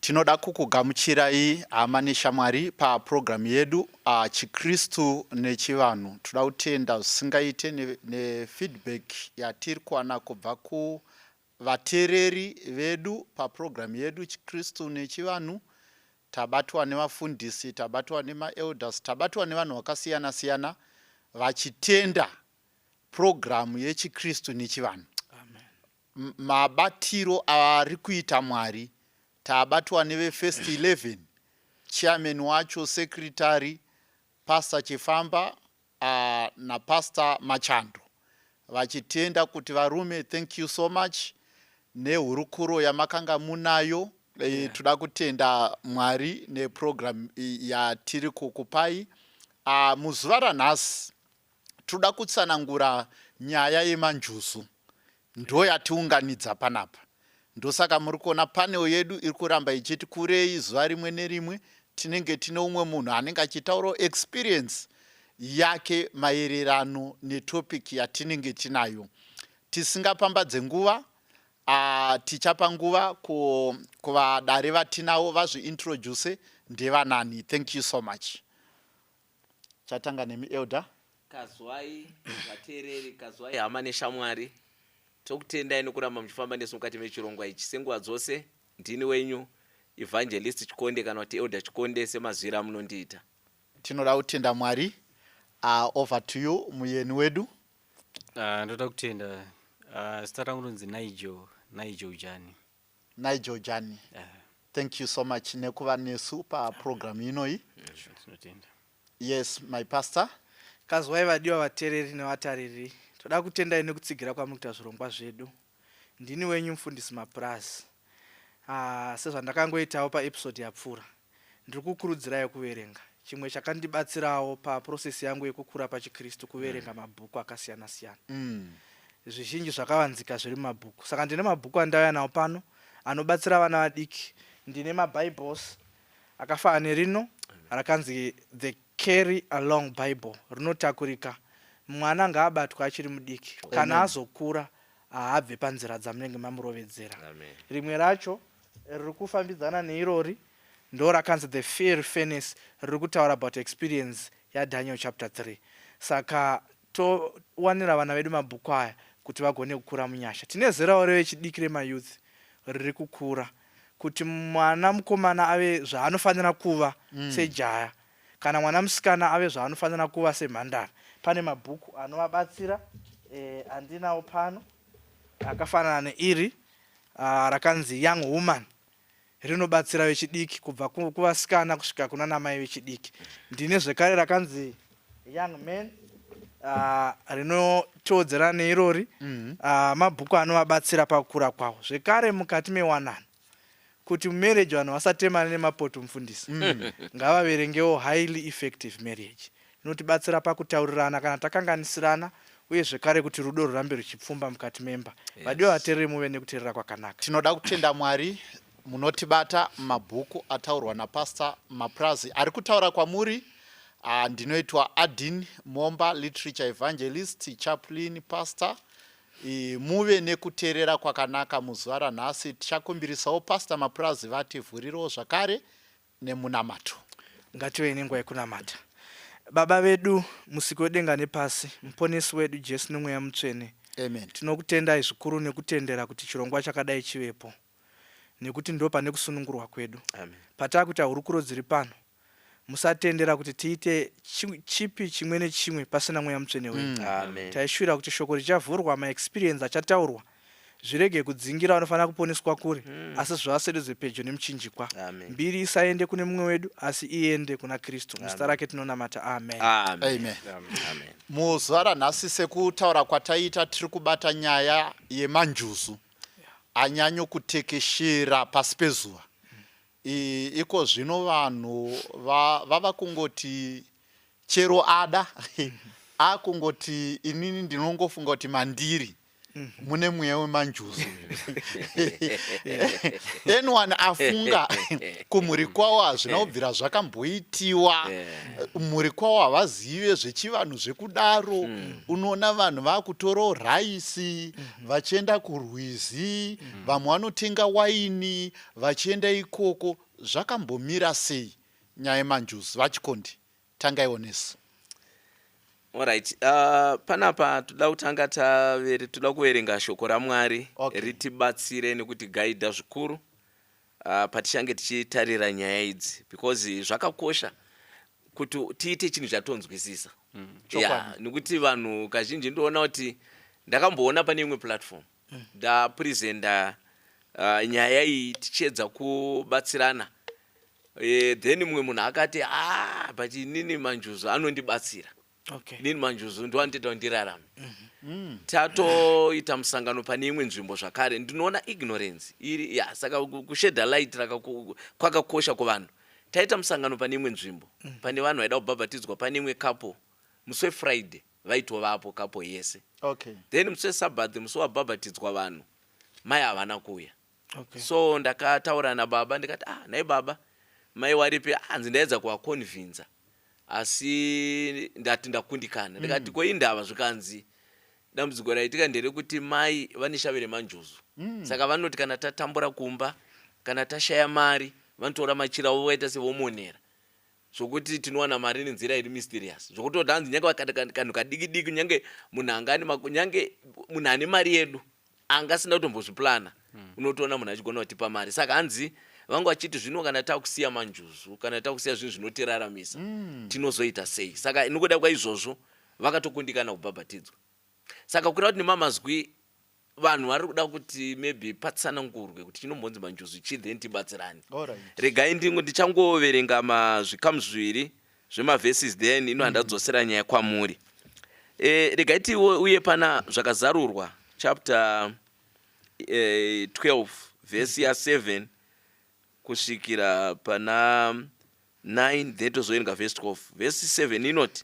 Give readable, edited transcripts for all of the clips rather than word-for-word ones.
Tinoda kukugamuchirai hama neshamwari papurogiramu yedu chiKristu nechivanhu. Toda kutenda zvisingaite nefeedback yatiri kuwana kubva kuvateereri vedu papurogiramu yedu chiKristu nechivanhu. Tabatwa nevafundisi, tabatwa nemaelders, tabatwa nevanhu vakasiyana siyana vachitenda purogiramu yechiKristu nechivanhu. Mabatiro ari kuita Mwari. Tabatwa neveFirst 11, chairman wacho, secretary, Pastor Chifamba naPastor Machando, vachitenda kuti varume, thank you so much nehurukuro yamakanga munayo. Toda kutenda Mwari neprogram yatiri kukupai muzuva ranhasi. Toda kutsanangura nyaya yemanjuzu, ndo yatiunganidza panapa. Ndosaka muri kuona panel yedu iri kuramba ichiti kurei. Zuva rimwe nerimwe tinenge tine umwe munhu anenge achitaurawo experience yake maererano netopic yatinenge tinayo. Tisingapambadze nguva, tichapa nguva kuvadare vatinavo vazviintroduce, ndevanani. Thank you so much. Chatanga nemi, elder. Kazwai vateereri, kazwai hama neshamwari. Tokutendai nokuramba muchifamba nesu mukati mechirongwa ichi. Senguva dzose, ndini wenyu Evangelist Chikonde, kana kuti Elder Chikonde, semazwiro amunondiita. Tinoda kutenda Mwari. Over to you, muyeni wedu. Ndoda kutenda. Zita rangu rinonzi Nigel, Nigel Jani. Nigel Jani, thank you so much nekuva nesu paprogramu inoyi. Tinotenda. Yes, my pastor. Kazwai vadiwa vateereri nevatariri. Toda kutendai nekutsigira kwamuri kuita zvirongwa zvedu. Ndini wenyu Mufundisi Mapurazi. Sezvandakangoitawo paepisode yapfuura, ndiri kukurudzirai kuverenga. Chimwe chakandibatsirawo paprocess yangu yekukura pachiKristu kuverenga mabhuku akasiyana siyana. Zvizhinji zvakavanzika zviri mumabhuku. Saka ndine mabhuku andauya nawo pano anobatsira vana vadiki. Ndine maBibles akafanana nerino rakanzi The Carry Along Bible, rinotakurika. Mwana ngaabatwe achiri mudiki, kana azokura haabve panzira dzamunenge mamurovedzera. Rimwe racho riri kufambidzana neirori ndo rakanzi The Fiery Furnace, riri kutaura about experience yaDaniel chapter 3. Saka towanira vana vedu mabhuku aya kuti vagone kukura munyasha. Tine zerawo revechidiki, remayouth riri kukura, kuti mwana mukomana ave zvaanofanira kuva sejaya, kana mwana musikana ave zvaanofanira kuva semhandara. Pane mabhuku anovabatsira andinawo pano, akafanana neiri rakanzi Young Woman, rinobatsira vechidiki kubva kuvasikana kusvika kuna namai vechidiki. Ndine zvekare rakanzi Young Man, rinotodzerana neirori. Mabhuku anovabatsira pakukura kwavo. Zvekare mukati mewanano, kuti mumarriage vanhu vasatemana nemapoto, mufundisi, ngavaverengewo Highly Effective Marriage. Inotibatsira pakutaurirana kana takanganisirana, uye zvekare kuti rudo rurambe ruchipfumba mukati memba. Vadiwa vateereri, muve nekuteerera kwakanaka. Tinoda kutenda Mwari. Munotibata mabhuku ataurwa naPastor Maprazi. Ari kutaura kwamuri ndinoitwa Adin Momba, literature evangelist, chaplain, pastor. Muve nekuteerera kwakanaka muzuva ranhasi. Tichakumbirisawo Pastor Maprazi vativhurirewo zvakare nemunamato. Ngativei nenguva yekunamata. Baba vedu, Musiki wedenga nepasi, Muponesi wedu Jesu neMweya Mutsvene, Amen. tinokutendai zvikuru nekutendera kuti chirongwa chakadai chivepo, nekuti ndo pane kusunungurwa kwedu. Amen. Pataakuita hurukuro dziri pano, musatendera kuti tiite chipi chimwe nechimwe pasina Mweya Mutsvene wenyu. Amen. Taishuvira kuti shoko richavhurwa, maexperience achataurwa, zvirege kudzingira vanofanira kuponeswa kure, asi zvivaswededze pedyo nemuchinjikwa. Amen. Mbiri isaende kune mumwe wedu, asi iende kuna Kristu. Muzita rake tinonamata, amen. Amen. Amen. Amen. Muzuva ranhasi, sekutaura kwataita, tiri kubata nyaya yemanjuzu anyanyo kutekeshera pasi pezuva. Iko zvino vanhu vava kungoti chero ada akungoti inini ndinongofunga kuti mandiri. Mune mweya wemanjuzu. Anyone afunga kumhuri kwavo hazvina kubvira zvakamboitiwa, mhuri kwavo havazive zvechivanhu zvekudaro. Unoona vanhu vakutorawo raisi vachienda kurwizi, vamwe vanotenga waini vachienda ikoko. Zvakambomira sei nyaya yemanjuzu? VaChikondi, tangaiwo nesu. Alright, panapa toda kutanga toda kuverenga shoko raMwari ritibatsire nekutigaidha zvikuru patichange tichitarira nyaya idzi, because zvakakosha kuti tiite chinhu chatonzwisisa. Ya, nekuti vanhu kazhinji ndoona kuti ndakamboona pane imwe platform ndapresenta nyaya iyi tichiedza kubatsirana. Then mumwe munhu akati, "Ah, but inini manjuzu anondibatsira. Inini manjuzu ndoanotoita kuti ndirarame." Tatoita musangano pane imwe nzvimbo zvakare, ndinoona ignorance iri ya. Saka kushedha light kwakakosha kuvanhu. Taita musangano pane imwe nzvimbo, pane vanhu vaida kubhabhatidzwa, pane imwe couple. Musi weFriday vaitovapo couple yese. Then musi weSabbath, musi wabhabhatidzwa vanhu, mai havana kuuya. So ndakataura nababa ndikati, "Ah, nhai baba, mai waripi?" "Hanzi ndaedza kuvaconvinza asi ndati ndakundikana." Ndikati, "Ko indava?" Zvikanzi, "Dambudziko raitika nderekuti mai vane shave remanjuzu. Saka vanoti kana tatambura kumba, kana tashaya mari, vanotora machira avo vaita sevomonera zvokuti tinowana mari nenzira iri mysterious, zvokutoti hanzi nyange kanhu kadiki diki, nyange munhu anga ane nyange munhu ane mari yedu anga asina kutombozviplana, unotoona munhu achigona kutipa mari. Saka hanzi vanga vachiti zvino kana takusiya manjuzu, kana takusiya zvinhu zvinotiraramisa, tinozoita sei?" Saka nokuda kwaizvozvo vakatokundikana kubhabhatidzwa. Saka kureva kuti nemamazwi vanhu vari kuda kuti maybe patsanangurwe kuti chinombonzi manjuzu chii, then tibatsirane. Regai ndingo ndichangoverenga mazvikamu zviviri zvemaverses, then ino handadzosera nyaya kwamuri. Regai tiuye pana Zvakazarurwa chapter 12 vhesi ya7 kusvikira pana 9, then tozoverenga vhesi 12. Vhesi 7 inoti,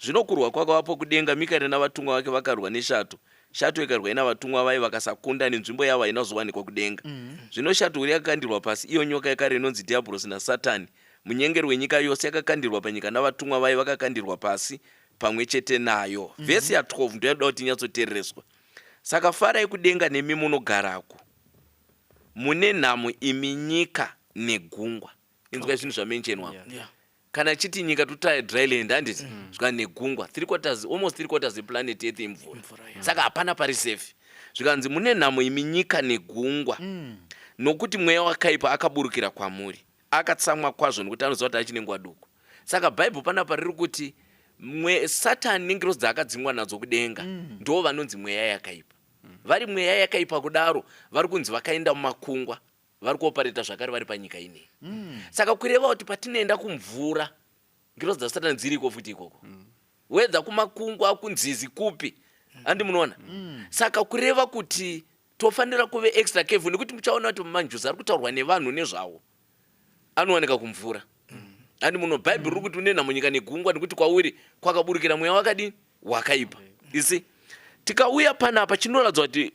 "Zvino kurwa kwakavapo kudenga. Mikaeri navatumwa vake vakarwa neshato. Shato ikarwa navatumwa vayo, vakasakunda, nenzvimbo yavo haina kuzowanikwa kudenga. Zvino shato huru yakakandirwa pasi, iyo nyoka yakare inonzi Dhiabhorosi naSatani, munyengeri wenyika yose, yakakandirwa panyika, navatumwa vayo vakakandirwa pasi pamwe chete nayo." Vhesi ya12 ndoyadoda kuti inyatsoteerereswa. "Saka farai kudenga nemi munogarako. Mune nhamo imi nyika negungwa." Inzwai zvinhu zvamentionwa. Kana chiti nyika, totaya dryland, handiti? Zvika negungwa, three quarters, almost three quarters yeplanet Earth imvura. Imvura, yeah. Saka hapana pari safe. Zvikanzi, "Mune nhamo imi nyika negungwa, nokuti mweya wakaipa akaburukira kwamuri akatsamwa kwazvo, nokuti anoziva kuti achine nguva duku." Saka Bhaibheri panapa riri kuti Satani nengirozi dzaakadzingwa nadzo kudenga ndo vanonzi mweya yakaipa. Vari mweya yakaipa kudaro, vari kunzi vakaenda mumakungwa, vari kuoperate zvakare vari panyika inei. Saka kureva kuti patinoenda kumvura, ngirozi dzaSatani dziriko futi ikoko, wedza kumakungwa, kunzizi, kupi, handi munoona? Saka kureva kuti tofanira kuve extra careful, nekuti muchaona kuti manjuzu ari kutaurwa nevanhu nezvawo anowanika kumvura, handi muno? Bhaibheri riri kuti une nhamo nyika negungwa, nekuti kwauri kwakaburukira mweya wakadini? Wakaipa. Isi tikauya panapa, chinoratidza kuti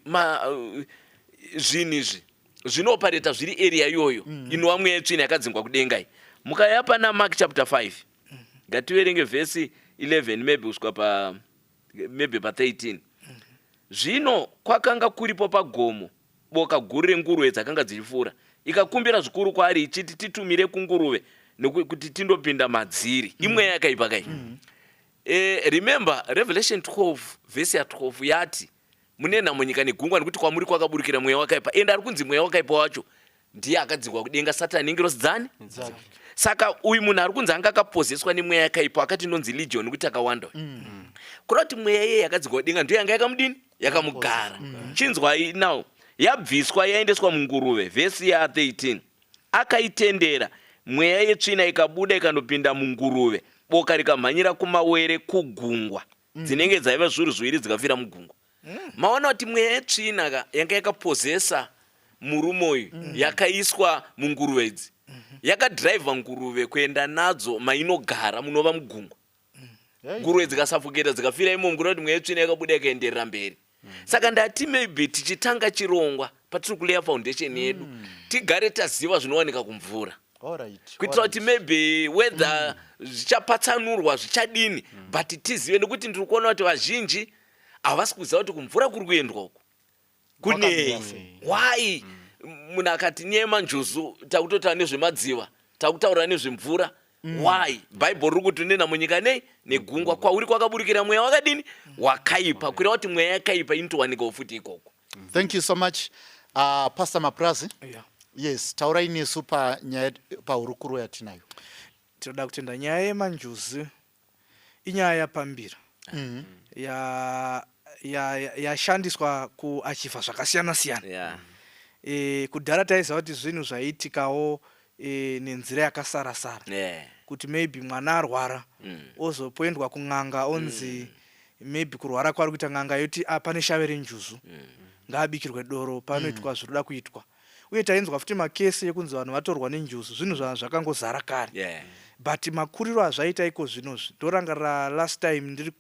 zvinhu izvi zvinooperate zviri area iyoyo inova mweya yetsvina yakadzingwa kudenga iyi. Mukaya pana Mark chapter 5, ngativerenge vhesi 11 maybe kusvika pa maybe pa13. "Zvino kwakanga kuripo pagomo boka guru renguruve dzakanga dzichifura. Ikakumbira zvikuru kwaari ichiti, 'Titumire kunguruve kuti tindopinda madziri.'" Imweya yakaipa kai. Remember Revelation 12 vhesi ya12 yati, "Mune nhamo nyika negungwa, nekuti kwamuri kwakaburukira mweya wakaipa." Ende ari kunzi mweya wakaipa wacho ndiye akadzingwa kudenga, Satani nengirozi dzani. Dzake. Saka uyu munhu ari kunzi anga akaposseswa nemweya yakaipa, akati inonzi legion nekuti akawanda. Kureva kuti mweya iyeye yakadzingwa kudenga ndiyo yanga yakamudini? Yakamugara. Chinzwai now, yabviswa yaendeswa munguruve. Vhesi ya13, "Akaitendera. Mweya yetsvina ikabuda ikandopinda munguruve. Boka rikamhanyira kumawere kugungwa, dzinenge dzaiva zviuru zviviri, dzikafira mugungwa." Maona kuti mweya yetsvina ka yanga yakapossesa murume uyu, yakaiswa munguruve idzi, yakadhiraivha nguruve kuenda nadzo mainogara, munova mugungwa. Hey. Nguruve dzikasuffocata, dzikafira imomo. Kureva kuti mweya yetsvina yakabuda ikaenderera mberi. Saka ndati maybe tichitanga chirongwa patiri kuleya foundation yedu, tigare taziva zvinowanika kumvura, kuitira kuti maybe whether zvichapatsanurwa, zvichadini, but tizive, nekuti ndiri kuona kuti vazhinji havasi kuziva kuti kumvura kuri kuendwa uku kunei. Kwakamira sei? Why munhu akati nyaya yemanjuzu, takutotaura nezvemadziva, takutaura nezvemvura? Why? Bhaibheri riri kuti nena munyika nei negungwa kwauri kwakaburikira mweya wakadini? Wakaipa. Kureva kuti mweya yakaipa inotowanikawo futi ikoko. Thank you so much, Pastor Maprazi. Yes, taurai nesu panyaya, pahurukuro yatinayo. Tinoda kutenda. Nyaya yemanjuzu inyaya yapambira, yashandiswa kuachivha zvakasiyana siyana. Kudhara taiziva kuti zvinhu zvaiitikawo nenzira yakasara-sara, kuti maybe mwana arwara, ozopoendwa kun'anga, onzi maybe kurwara kwari kuita, n'anga yoti, "Ah, pane shave renjuzu, ngaabikirwe doro, panoitwa zvinoda kuitwa." Uye tainzwa futi makesi ekunzi vanhu vatorwa nenjuzu. Zvinhu zvakangozara kare, but makuriro azvaita iko zvinozvi, ndorangarira last time ndiri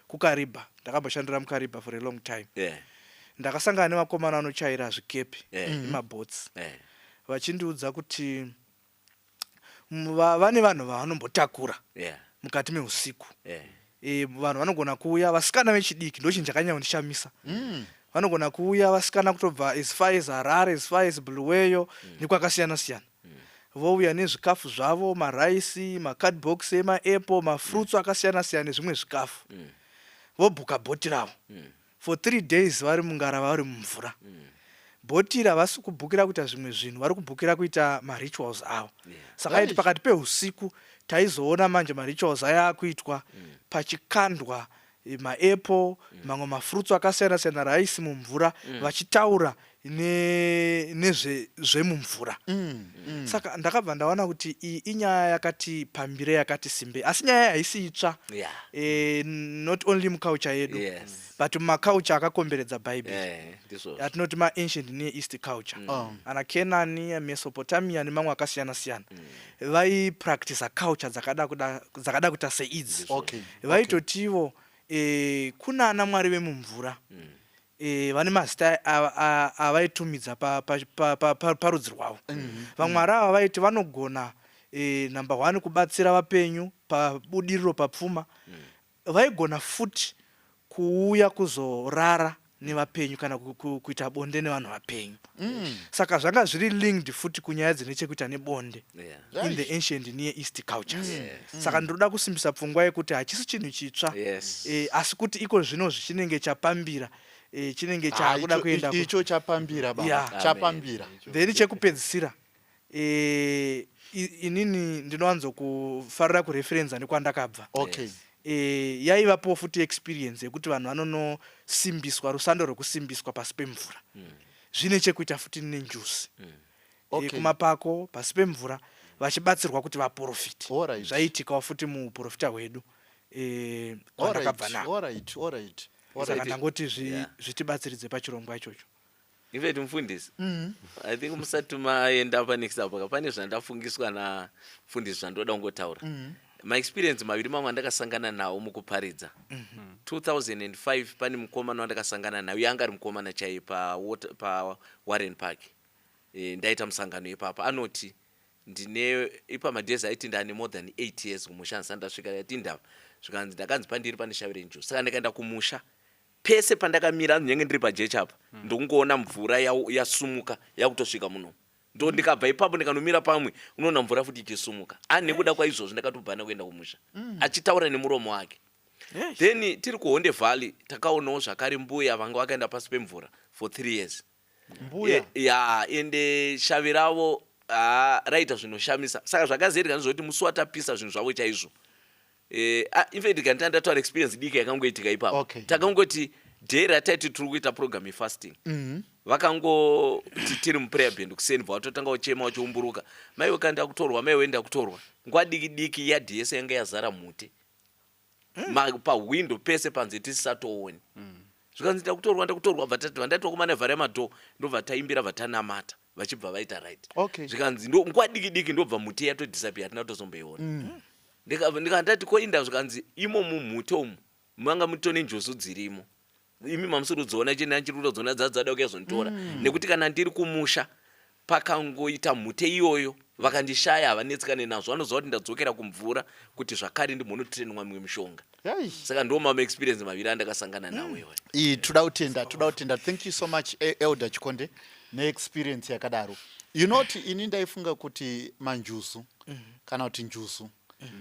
kuKariba, ndakamboshandira muKariba for a long time, ndakasangana nevakomana vanochaira zvikepe, nemaboats, vachindiudza kuti vane vanhu vavanombotakura mukati meusiku. Vanhu vanogona kuuya, vasikana vechidiki, ndochinhu chakanyanya kundishamisa. Vanogona kuuya vasikana kutobva as far as Harare, as far as Bulawayo, nekwakasiyana siyana, vouya nezvikafu zvavo, maraisi, macardbox emaapple, mafruits akasiyana siyana, nezvimwe zvikafu. Vobhuka bhoti ravo for 3 days, vari mungarava, vari mumvura. Bhoti iri havasi kubhukira kuita zvimwe zvinhu, vari kubhukira kuita marituals avo. Saka aiti pakati peusiku taizoona manje marituals aya akuitwa, pachikandwa maapple, mamwe mafruits akasiyana siyana, raisi mumvura, vachitaura nezvezvemumvura. Saka ndakabva ndaona kuti iyi inyaya yakati pambire, yakati simbe, asi nyaya haisi itsva, not only muculture yedu, but mumaculture akakomberedza Bhaibheri, Ndizvozvo. Atinoti maancient Near East culture, ana Kenani, Mesopotamia nemamwe akasiyana siyana, vaipractisa culture dzakada kuita seidzi. Vaitotivo kuna ana mwari vemumvura, vane mazita avaitumidza parudzi rwavo. Vamwari ava vaiti vanogona, number one, kubatsira vapenyu pabudiriro, papfuma. Vaigona futi kuuya kuzorara nevapenyu kana kuita bonde nevanhu vapenyu. Saka zvanga zviri linked futi kunyaya dzine chekuita nebonde in the ancient Near East cultures. Saka ndinoda kusimbisa pfungwa yekuti hachisi chinhu chitsva, asi kuti iko zvinozvi chinenge chapambira, chinenge Ah, chaakuda kuenda icho chapambira, baba. Chapambira. Then chekupedzisira, inini ndinowanzokufarira kureferenza nekwandakabva. Yaivapo futi experience yekuti vanhu vanonosimbiswa, rusando rwekusimbiswa pasi pemvura, zvine chekuita futi nenjuzi. Kumapako pasi pemvura, vachibatsirwa kuti vaprofiti. Zvaiitikawo futi muuprofita hwedu, kwandakabva nako. Saka ndangoti zvitibatsiridze pachirongwa ichocho. In fact, mufundisi, I think musati maenda panext apo, pane zvandafungiswa namufundisi zvandoda kungotaura. Maexperience maviri mamwe andakasangana nawo mukuparidza. 2005 pane mukomana wandakasangana naye, uye anga ari mukomana chaiye, paWarren Park. Ndaita musangano ipapa. Anoti ndine ipa madays aiti ndane more than 8 years kumusha ndisati ndasvika. Yati ndava zvikanzi ndakanzi pandiri pane shavi renjuzu. Saka ndikaenda kumusha, pese pandakamira ndinenge ndiri pajecha apa, ndokungoona mvura yasumuka yakutosvika muno. Ndo ndikabva ipapo ndikanomira pamwe, unoona mvura futi ichisumuka. Ani nekuda kwaizvozvo ndakatobhana kuenda kumusha, achitaura nemuromo wake. Then tiri kuHonde Valley takaonawo zvakare mbuya vanga vakaenda pasi pemvura for 3 years. Mbuya? Ya, ende shavi ravo, ah, raita zvinoshamisa. Saka zvakazoitika ndezvekuti musi watapisa zvinhu zvavo chaizvo, in fact kana ndataura experience diki yakangoitika ipapo, takangoti day rataiti tiri kuita program yefasting, vakangoti tiri muprayer band kuseni, bva vatotanga kuchema vachiumburuka, "Maiwe kana ndakutorwa, maiwe ndakutorwa." Nguva diki diki yadhi yese yanga yazara mhute. Pahwindo pese panze tisisatooni. Zvikanzi, "Ndakutorwa, ndakutorwa." Bva tati vandati vakomana vhara madoor, ndobva taimbira, bva tanamata, vachibva vaita right. Zvikanzi nguva diki diki ndobva mhute yatodisappear, hatina kutozomboiona. Ndikandati koinda, zvikanzi imo mumhute umu manga mutone njuzu dzirimo. Imi mamusiri kudziona chene, achiri kutodziona dzadzada kuyazonditora, nekuti kana ndiri kumusha pakangoita mhute iyoyo vakandishaya, havanetsekane nazvo, vanoziva kuti ndadzokera kumvura kuti zvakare ndimbonotirenwa mimwe mishonga. Saka ndo mama experience maviri andakasangana nawo iwayo. Iyi toda kutenda, toda kutenda. Thank you so much, Elder Chikonde, neexperience yakadaro. You know kuti ini ndaifunga kuti manjuzu kana kuti njuzu,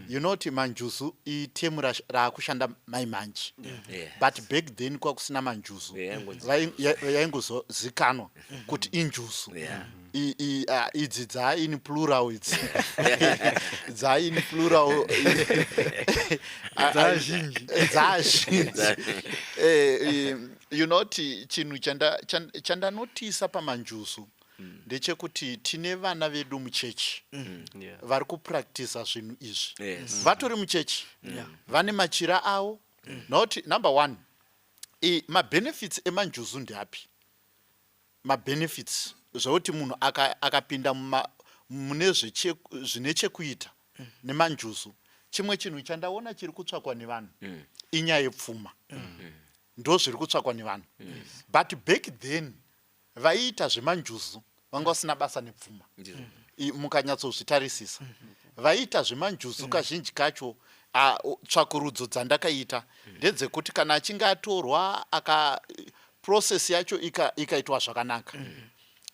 you know kuti manjuzu iterm raakushanda maimanje, but back then kwakusina manjuzu. Yeah, Yaingozikanwa kuti injuzu. Idzi dzain plural, idzi dzain plural. Dzazhinji. Dzazhinji. You know kuti chinhu chandanotisa pamanjuzu ndechekuti tine vana vedu muchechi vari kupractisa zvinhu izvi. Vatori muchechi, vane machira avo. Nokuti number one, mabenefits emanjuzu ndeapi? Mabenefits zvekuti munhu akapinda mune zvine chekuita nemanjuzu, chimwe chinhu chandaona chiri kutsvakwa nevanhu inyaya yepfuma. Ndo zviri kutsvakwa nevanhu. But back then vaiita zvemanjuzu vanga vasina basa nepfuma. Mukanyatsozvitarisisa, vaiita zvemanjuzu kazhinji kacho, tsvakurudzo dzandakaita ndedzekuti kana achinge atorwa, aka process yacho ikaitwa zvakanaka,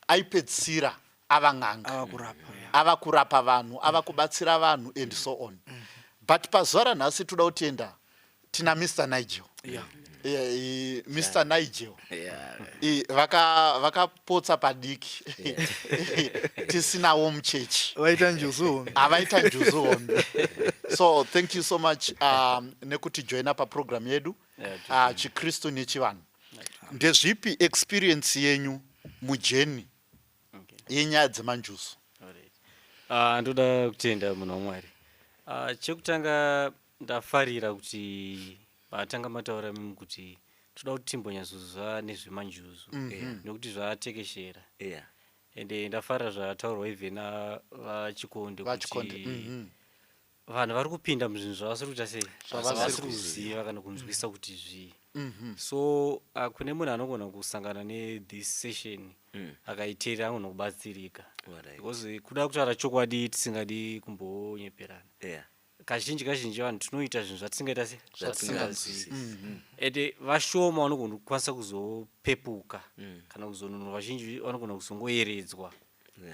aipedzisira ava n'anga. Ava kurapa, yeah. Ava kurapa vanhu, ava kubatsira vanhu and so on. But pazuva ranhasi toda kutenda tina Mr Nigel. Mr Nigel, vakapotsa padiki tisinawo muchechi. Vaita njuzu hombe. Havaita njuzu hombe. So thank you so much nekuti joina paprogram yedu. ChiKristu neChivanhu. Ndezvipi experience yenyu mujourney yenyaya dzemanjuzu? Alright. Ndoda kutenda munhu waMwari. Chekutanga ndafarira kuti patanga mataura mimi kuti toda kuti timbonyatsoziva nezvemanjuzu, nekuti zvatekeshera. Ende ndafarira zvataurwa even navaChikonde VaChikonde, kuti vanhu vari kupinda muzvinhu zvavasiri kuita sei, Zvavasiri zvavasiri kuziva kana kunzwisa kuti zvii. So kune munhu anogona kusangana nethis session, akaiteerera, anogona kubatsirika, because kuda kutaura chokwadi, tisingadi kumbonyeperana, kazhinji kazhinji vanhu tinoita zvinhu zvatisingaita sei, Zvatisinganzwisisi. Ende vashoma vanogona kukwanisa kuzopepuka kana kuzonunurwa. Vazhinji vanogona kuzongoeredzwa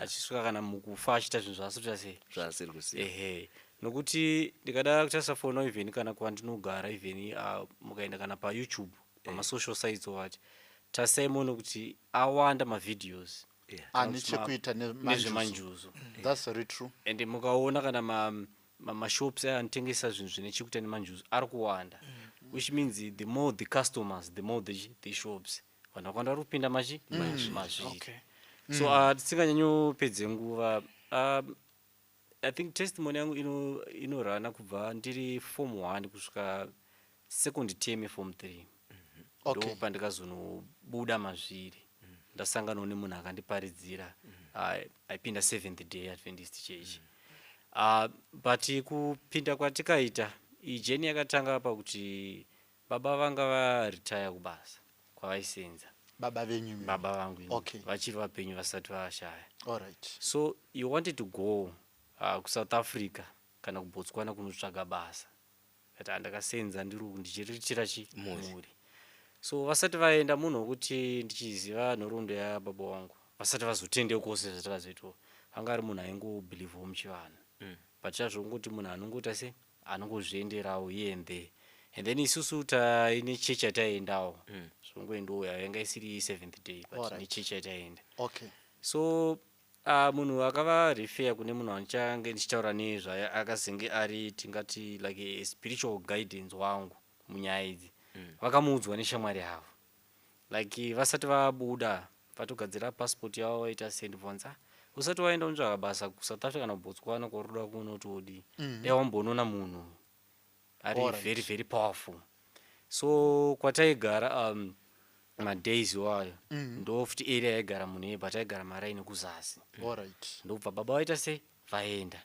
achisvika kana mukufa achiita zvinhu zvaasiri kuita sei, Zvaasiri kuziva. Ehe, nokuti ndikada kutarisa fona, even kana kwandinogara, even mukaenda kana paYouTube, pamasocial sites wati tarisai muone kuti awanda mavideos Ane chekuita nemanjuzu. Nezvemanjuzu. That's very true. Ende mukaona kana mashops aya anotengesa zvinhu zvine chekuita nemanjuzu ari kuwanda, which means the more the customers, the more the shops. Vanhu vakawanda vari kupinda machi mazviri. So tisinganyanyopedze nguva, I think testimony yangu inorana kubva ndiri form 1 kusvika second term yeform 3. Ndo pandikazonobuda mazviri, ndasanganawo nemunhu akandiparidzira, aipinda Seventh Day Adventist Church. But kupinda kwatikaita ijourney yakatanga pakuti baba vanga varitaya kubasa kwavaisenza. Baba venyu imi? Baba vangu ini. Vachiri vapenyu, vasati vashaya. So you wanted to go kuSouth Africa kana kuBotswana kunotsvaga basa, kati handakasenza ndiri uku ndichiriritira chi Mhuri. Mhuri. So vasati vaenda, munhu wekuti ndichiziva nhoroondo yababa vangu, vasati vazotendeukawo sezvatakazoitawo, vanga ari munhu aingobhilivhawo muchivanhu, but chazvongoti munhu anongoita se anongozvienderawo here and there. And then isusu taine chechi yataiendawo, zvongoendawo, yanga isiri Seventh Day, but nechechi yataienda. So munhu akava refer kune munhu anichange ndichitaura nezvaye, akazenge ari tingati like a spiritual guidance wangu munyaya idzi. Vakamuudzwa neshamwari yavo, like vasati vabuda, vatogadzira passport yavo, vaita sendibvonza, usati waenda unotsvaga basa kuSouth Africa kana kuBotswana kwauri kuda kunoti wodii, dai wambonoona munhu ari very very powerful. So kwataigara madays iwayo, ndo futi area yaigara munhu iye, but aigara maraini kuzasi. Ndobva baba vaita sei, vaenda.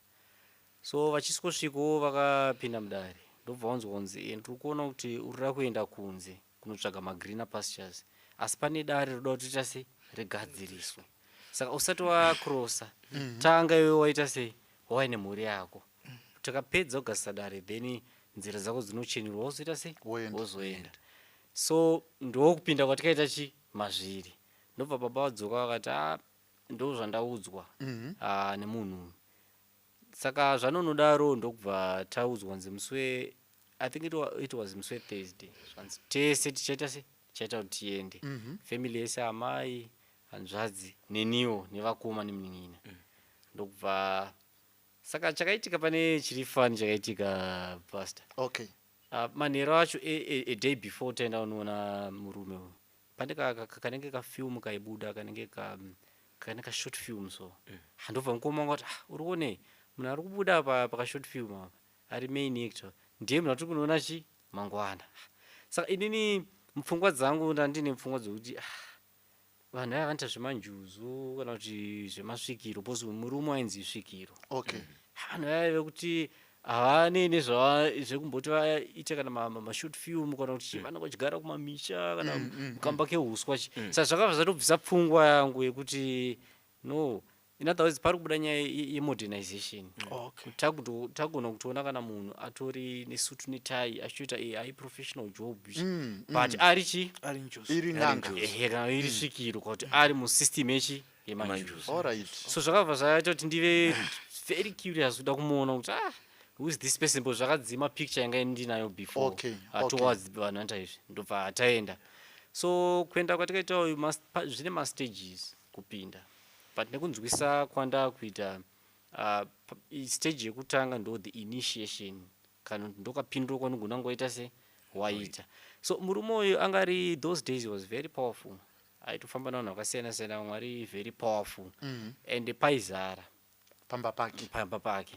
So vachisvikowo vakapinda mudare, ndobva vanzwa kunzi, "Ndiri kuona kuti uri kuda kuenda kunze." Kunotsvaga magreener pastures, asi pane dare roda kuti ita sei, rigadziriswe. Saka usati wacrossa, tanga iwe waita sei, waine mhuri yako. Takapedza kugadzisa dare, then nzira dzako dzinochenurwa, wozoita sei? Woenda. Wozoenda. So ndokupinda kwatikaita chi mazviri. Ndobva baba vadzoka vakati, "A, ndo zvandaudzwa ah, nemunhu uyu." Saka zvanonodaro, ndokubva taudzwa kunzi musi we, I think it was musi weThursday, zvanzi tese tichaita se tichaita kuti tiende, family yese, amai, hanzvadzi, neniwo, nevakoma nemunin'ina. Ndokubva saka chakaitika, pane chiri funny chakaitika, pastor. Manheru acho, a day before taenda kunoona murume uyu, pane kanenge kafilm kaibuda, kanenge kane kashort film. So handobva mukoma wangu ati, "Ah, uri kuonei munhu ari kubuda pakashort film apa, ari main actor, ndiye munhu atiri kunoona chi mangwana." Saka inini mupfungwa dzangu ndandine pfungwa dzokuti, ah, vanhu ava vanoita zvemanjuzu kana kuti zvemasvikiro, because murume wainzi svikiro. Vanhu vaya vekuti havanei nezvekumboti vaite kana mashort film kana kuti vanenge vachigara kumamisha kana mukamba kehuswa chi. Saka zvakabva zvatobvisa pfungwa yangu yekuti no, in other words, pari kubuda nyaya yemodernization. Tagona kutoona kana munhu atori nesutu netai achitoita a high professional job, but ari chi? Ari njuzu. Iri nanga. Ehe, kana iri svikiro, kana kuti ari musystem yechi yemanjuzu. So zvakabva zvaita kuti ndive very curious kuda kumuona kuti, ah, who is this person? But zvakadzima picture yanga ndinayo before towards vanhu vanoita izvi. Ndobva taenda. So kuenda kwatikaita, zvine mastages kupinda, but nekunzwisa kwandakuita, stage yekutanga ndo the initiation, kana kuti ndokapinduro kwanogona kungoita se waita. So murume uyu angari, those days he was very powerful, aitofamba navanhu vakasiyana siyana, vamwe ari very powerful, and paizara Pamba pake. Pamba pake.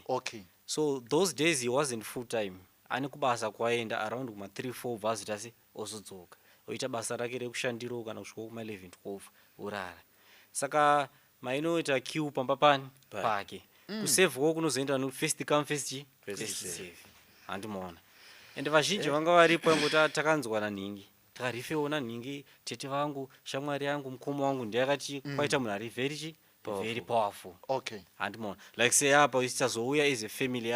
So those days he wasn't full time, ane kubasa kwaenda around kuma 3 4 bhazi tasi, ozodzoka oita basa rake rekushandiro kana kusvika kuma 11 12, orara. Saka mainoita queue pamba pani pake kusevhawo kunozoenda no first come, first chi First first serve. serve, handimaona. Ende vazhinji vanga varipo vangoti, "Ah, takanzwa nanhingi, takarifewo nanhingi, tete vangu, shamwari yangu, mukoma wangu." Ndeyakati kwaita munhu ari very chi very powerful. Handimaona, like say apa tazouya as a family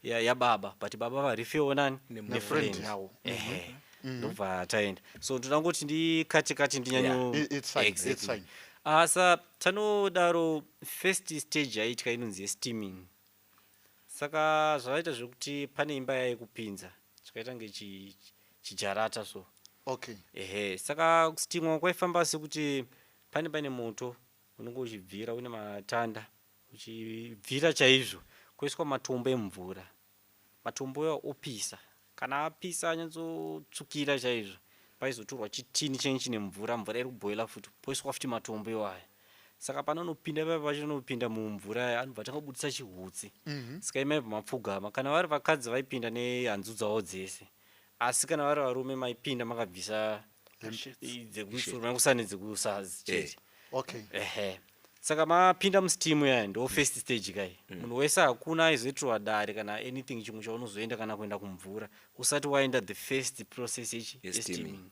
yababa, but baba varifewo nani? Nefriend Nefriend yawo. Ehe, ndobva taenda. So ndoda ngoti ndikati kati ndinyanyo It's fine, it's fine. Ah, sa tanodaro, first stage yaitika inonzi yesteaming. Saka zvavaita zvekuti pane imba yaikupinza zvakaita nge chijarata so. Ehe, saka kusteamwa kwaifamba sekuti pane moto unenge uchibvira, une matanda uchibvira chaizvo, koiswa matombo emumvura. Matombo iwayo opisa, kana apisa anyatsotsvukira chaizvo, paizotorwa chitini chinenge chine mvura, mvura iri kubhoila futi, poiswa futi matombo iwaya. Saka panonopinda paya, pachinopinda mumvura aya, anobva atanga kubudisa chihutsi. Saka imaibva mapfugama. Kana vari vakadzi vaipinda nehanzu dzavo dzese, asi kana vari varume maipinda makabvisa dzekumusoro, mangosara nedzekusazi chete. Ehe, saka mapinda musteam yaya, ndo first stage kai. Munhu wese, hakuna aizoitirwa dare kana anything chimwe chaunozoenda kana kuenda kumvura usati waenda the first process yechi Yesteaming. yesteaming.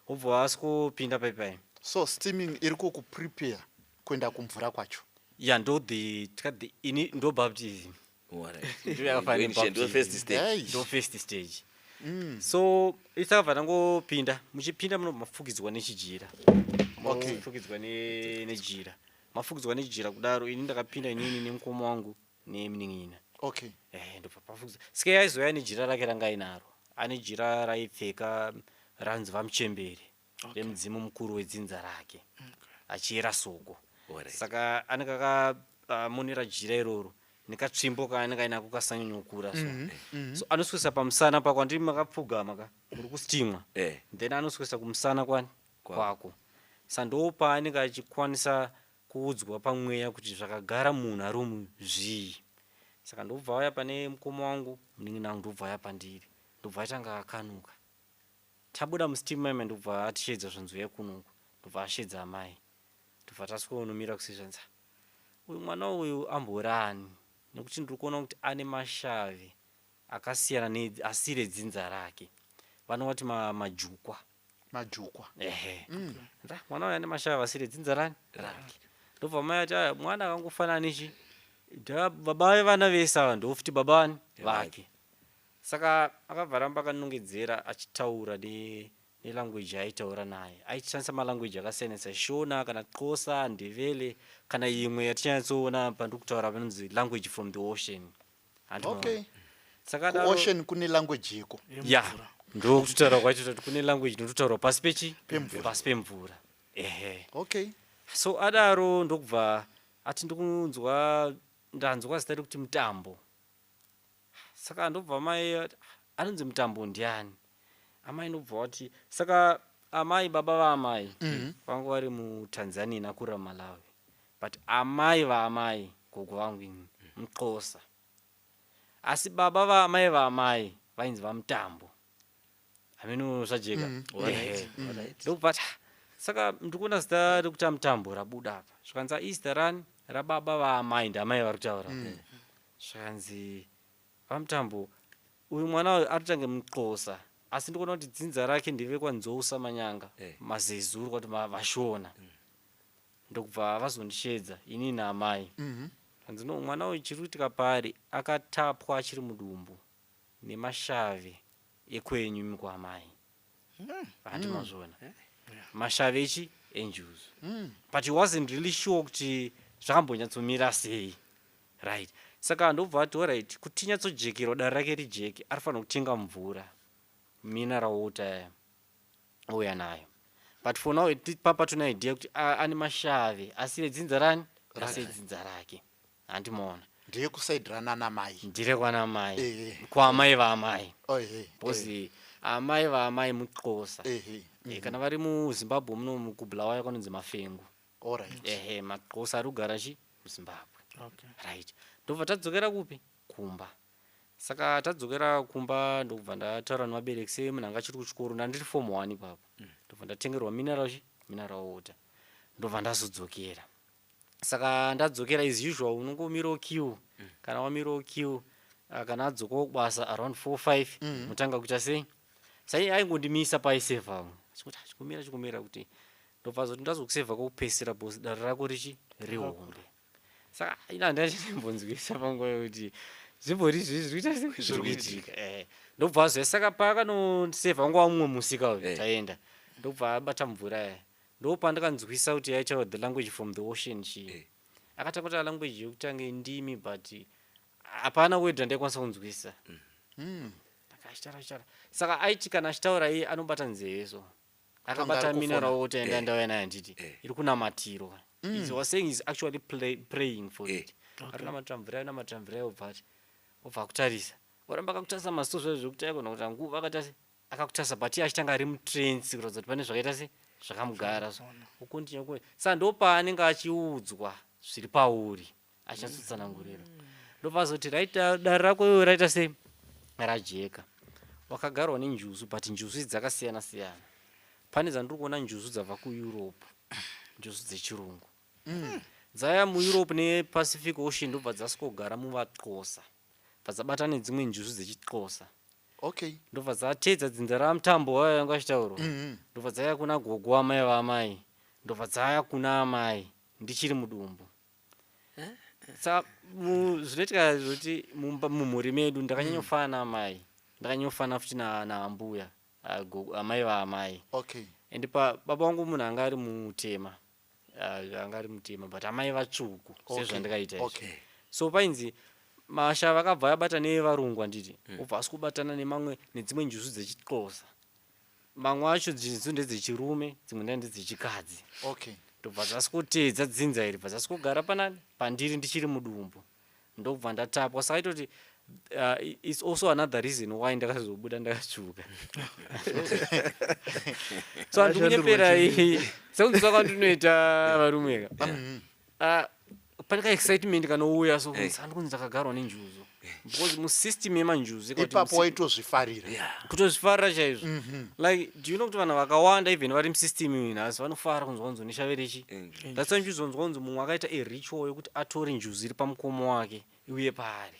Wobva wasvikopinda paipai. So steaming iri kukuprepare kuenda kumvura kwacho. Ya, ndo the tikati the ini ndo baptism. Ndo yakafanana Ndo nebaptism. first stage. Hey. Ndo first stage. So isakabva tangopinda, muchipinda munobva mafukidzwa nechijira. Mafukidzwa nejira, mafukidzwa nejira kudaro, ini ndakapinda inini nemukoma wangu nemunin'ina. Eh, ndobva pafukidzwa. Saka aizoya nejira rake ranga ainaro, ane jira raipfeka ranzi vamuchembere remudzimu mukuru wedzinza rake, achiyera soko. Saka anenge akamonera jira iroro nekatsvimbo kaanenge ainako kasanyanyokura. So so anoswesa pamusana pako, andii makapfugama ka, muri kusteamwa. Then anoswesa kumusana kwani? Kwako. Kwako. Sa ndo paanenge achikwanisa kuudzwa pamweya kuti zvakagara munhu ari umu zvii. Saka ndobva auya pane mukoma wangu, munin'ina wangu, ndobva auya pandiri, ndobva atanga akanuka. Tabuda musteam maima, ndobva atishedza zvanzi, "Uyai kunoku." Ndobva ashedza amai, ndobva tasvikonomira kusezvanzi, "Uyu mwana uyu amborani? Nekuti ndiri kuona kuti ane mashavi akasiyana asiri edzinza rake." Vanovati majukwa. Majukwa. Ehe. Nda, mwana uyu ane mashava asiri edzinza rani rake. Ndobva mai ati, "Aya, mwana akangofanana nechi baba vevana vese ava, ndofuti baba vani vake." Saka akabva ramba akanongedzera achitaura nelanguage yaaitaura naye. Aishandisa malanguage akasiyana siyana, Shona kana Xhosa, Ndebele, kana imwe yatichanyatsoona pandiri kutaura panonzi language from the ocean. Handinoona. Saka Kuocean kune language yeko? Ya, ndokutotaura kwacho kuti kune language inototaurwa pasi pechi Pemvura. Pasi pemvura, ehe. So adaro ndokubva ati, "Ndikunzwa, ndanzwa zita rekuti Mutambo." Saka ndobva mai ati, "Anonzi Mutambo ndiani?" Amai ndobva vati, saka amai, baba vaamai vangu vari muTanzania, nakurira muMalawi, but amai vaamai, gogo vangu ini, muXhosa, asi baba vaamai vaamai vainzi vaMutambo. Hameno zvajeka. Ehe. Ndokubva ati, "Ah, saka ndikuona zita rekuti aMutambo rabuda apa." Zvikanzi, "Izita rani?" "Rababa vaamai." Ndamai vari kutaura. Zvikanzi, "VaMutambo, uyu mwana uyu ari muXhosa, asi ndikuona kuti dzinza rake ndevekwaNzou Samanyanga, maZezuru, kwati vaShona." Ndokubva vazondishedza inini naamai. Kanzi, "No, mwana uyu chiri kuitika paari, akatapwa achiri mudumbu nemashavi ekwenyu imi kwaamai." Handi mazviona, mashavi echi enjuzu. But he wasn't really sure kuti zvakambonyatsomira sei, right? Saka ndobva ati, "Alright, kuti tinyatsojekerwa, dare rake rijeke, arifanira kutenga mvura, mineral water yaya, ouya nayo." But for now papa tine idea kuti ane mashavi asiri edzinza rani, asi edzinza rake. Handimaona. Ndeyekusaidhirana namai. Ndire kwana mai. Kwamai vaamai. Because amai vaamai muXhosa. Kana vari muZimbabwe muno, kuBulawayo kwanonzi Mafengu. Ehe, maXhosa ari kugara chi muZimbabwe. Right, ndobva tadzokera kupi? Kumba. Saka tadzokera kumba, ndokubva ndataura nevabereki semunhu anga achiri kuchikoro, ndandiri form 1 ipapo. Ndobva ndatengerwa mineral chi mineral water, ndobva ndazodzokera. Saka ndadzokera, as usual unongomirawo queue. Kana wamirawo queue, kana adzokawo kubasa around 4 5, mutanga kuita sei? Sai aingondimisa paisevha, achikuti chikumira, chikumira, kuti ndobva zoti ndazokusevha kokupedzisira, boss, dare rako richi rihombe. Saka ina handachirimbonzwisa panguva yekuti zvimbori zvii zviri kuita sei, zviri kuitika. Ndobva azoya. Saka paakanondisevha, wanga wamumwe musika uyu. Taenda, ndobva abata mvura yaya, ndopandakanzwisa kuti yaitaura the language from the ocean chii. Akatanga kutaura language yekutanga indimi, but hapana word randaikwanisa kunzwisa. Akachitaura, achitaura. Saka aiti kana achitaura iye anobata nzeve, so akabata ari mineral kufona. water yandauya nayo, handiti? Iri kunamatirwa. He was saying he's actually praying for it. Ari namatira mvura, namatira mvura, obva ati, obva akutarisa, oramba akakutarisa maziso zvayo zvekuti aikona kuti nguva akaita se akakutarisa, but iye achitanga ari mutrance, kuratidza kuti pane zvakaita se zvakamugara. So ukontinue saka ndopaanenge achiudzwa zviri pauri, achinyatsotsanangurira. Ndobva azoti, "Right, dare rako iwe raita sei? Rajeka. Wakagarwa nenjuzu, but njuzu idzi dzakasiyana siyana. Pane dzandiri kuona njuzu dzabva kuEurope, njuzu dzechirungu dzaya muEurope nePacific Ocean, ndobva dzasvikogara muvaXhosa, bva dzabatana nedzimwe njuzu dzechiXhosa, ndobva dzateedza dzinza raMutambo wayo yanga achitaurwa, ndobva dzaya kuna gogo amai vaamai, ndobva dzaya kuna amai ndichiri mudumbu." Saka zvinoitika zvekuti mumhuri medu ndakanyanyofana naamai, ndakanyanyofana futi naambuya, amai vaamai. And pa baba vangu munhu anga ari mutema, anga ari mutema, but amai vatsvuku, sezvandikaita izvi. So painzi mashava akabva abata nevarungu, handiti? Obva asi kubatana nemamwe, nedzimwe njuzu dzechiXhosa. Mamwe acho njuzu ndedzechirume, dzimwe nda ndedzechikadzi. Ndobva dzasikoteedza dzinza iri, bva dzasingogara panani pandiri ndichiri mudumbu, ndobva ndatapwa. Saka itoti it's also another reason why ndakazobuda ndakatsvuka. So handikunyepera, sekunzwa kwandinoita varume ka, pane kaexcitement kanouya. So handikunzi ndakagarwa nenjuzu, because musystem yemanjuzu ikati Ipapo waitozvifarira. Kutozvifarira chaizvo. Like, do you know kuti vanhu vakawanda, even vari musystem iyi nhasi, vanofara kunzwa kunzi une rechi? That's why nchizonzwa kunzi mumwe akaita a ritual yekuti atore njuzu iri pamukomo wake iuye paari.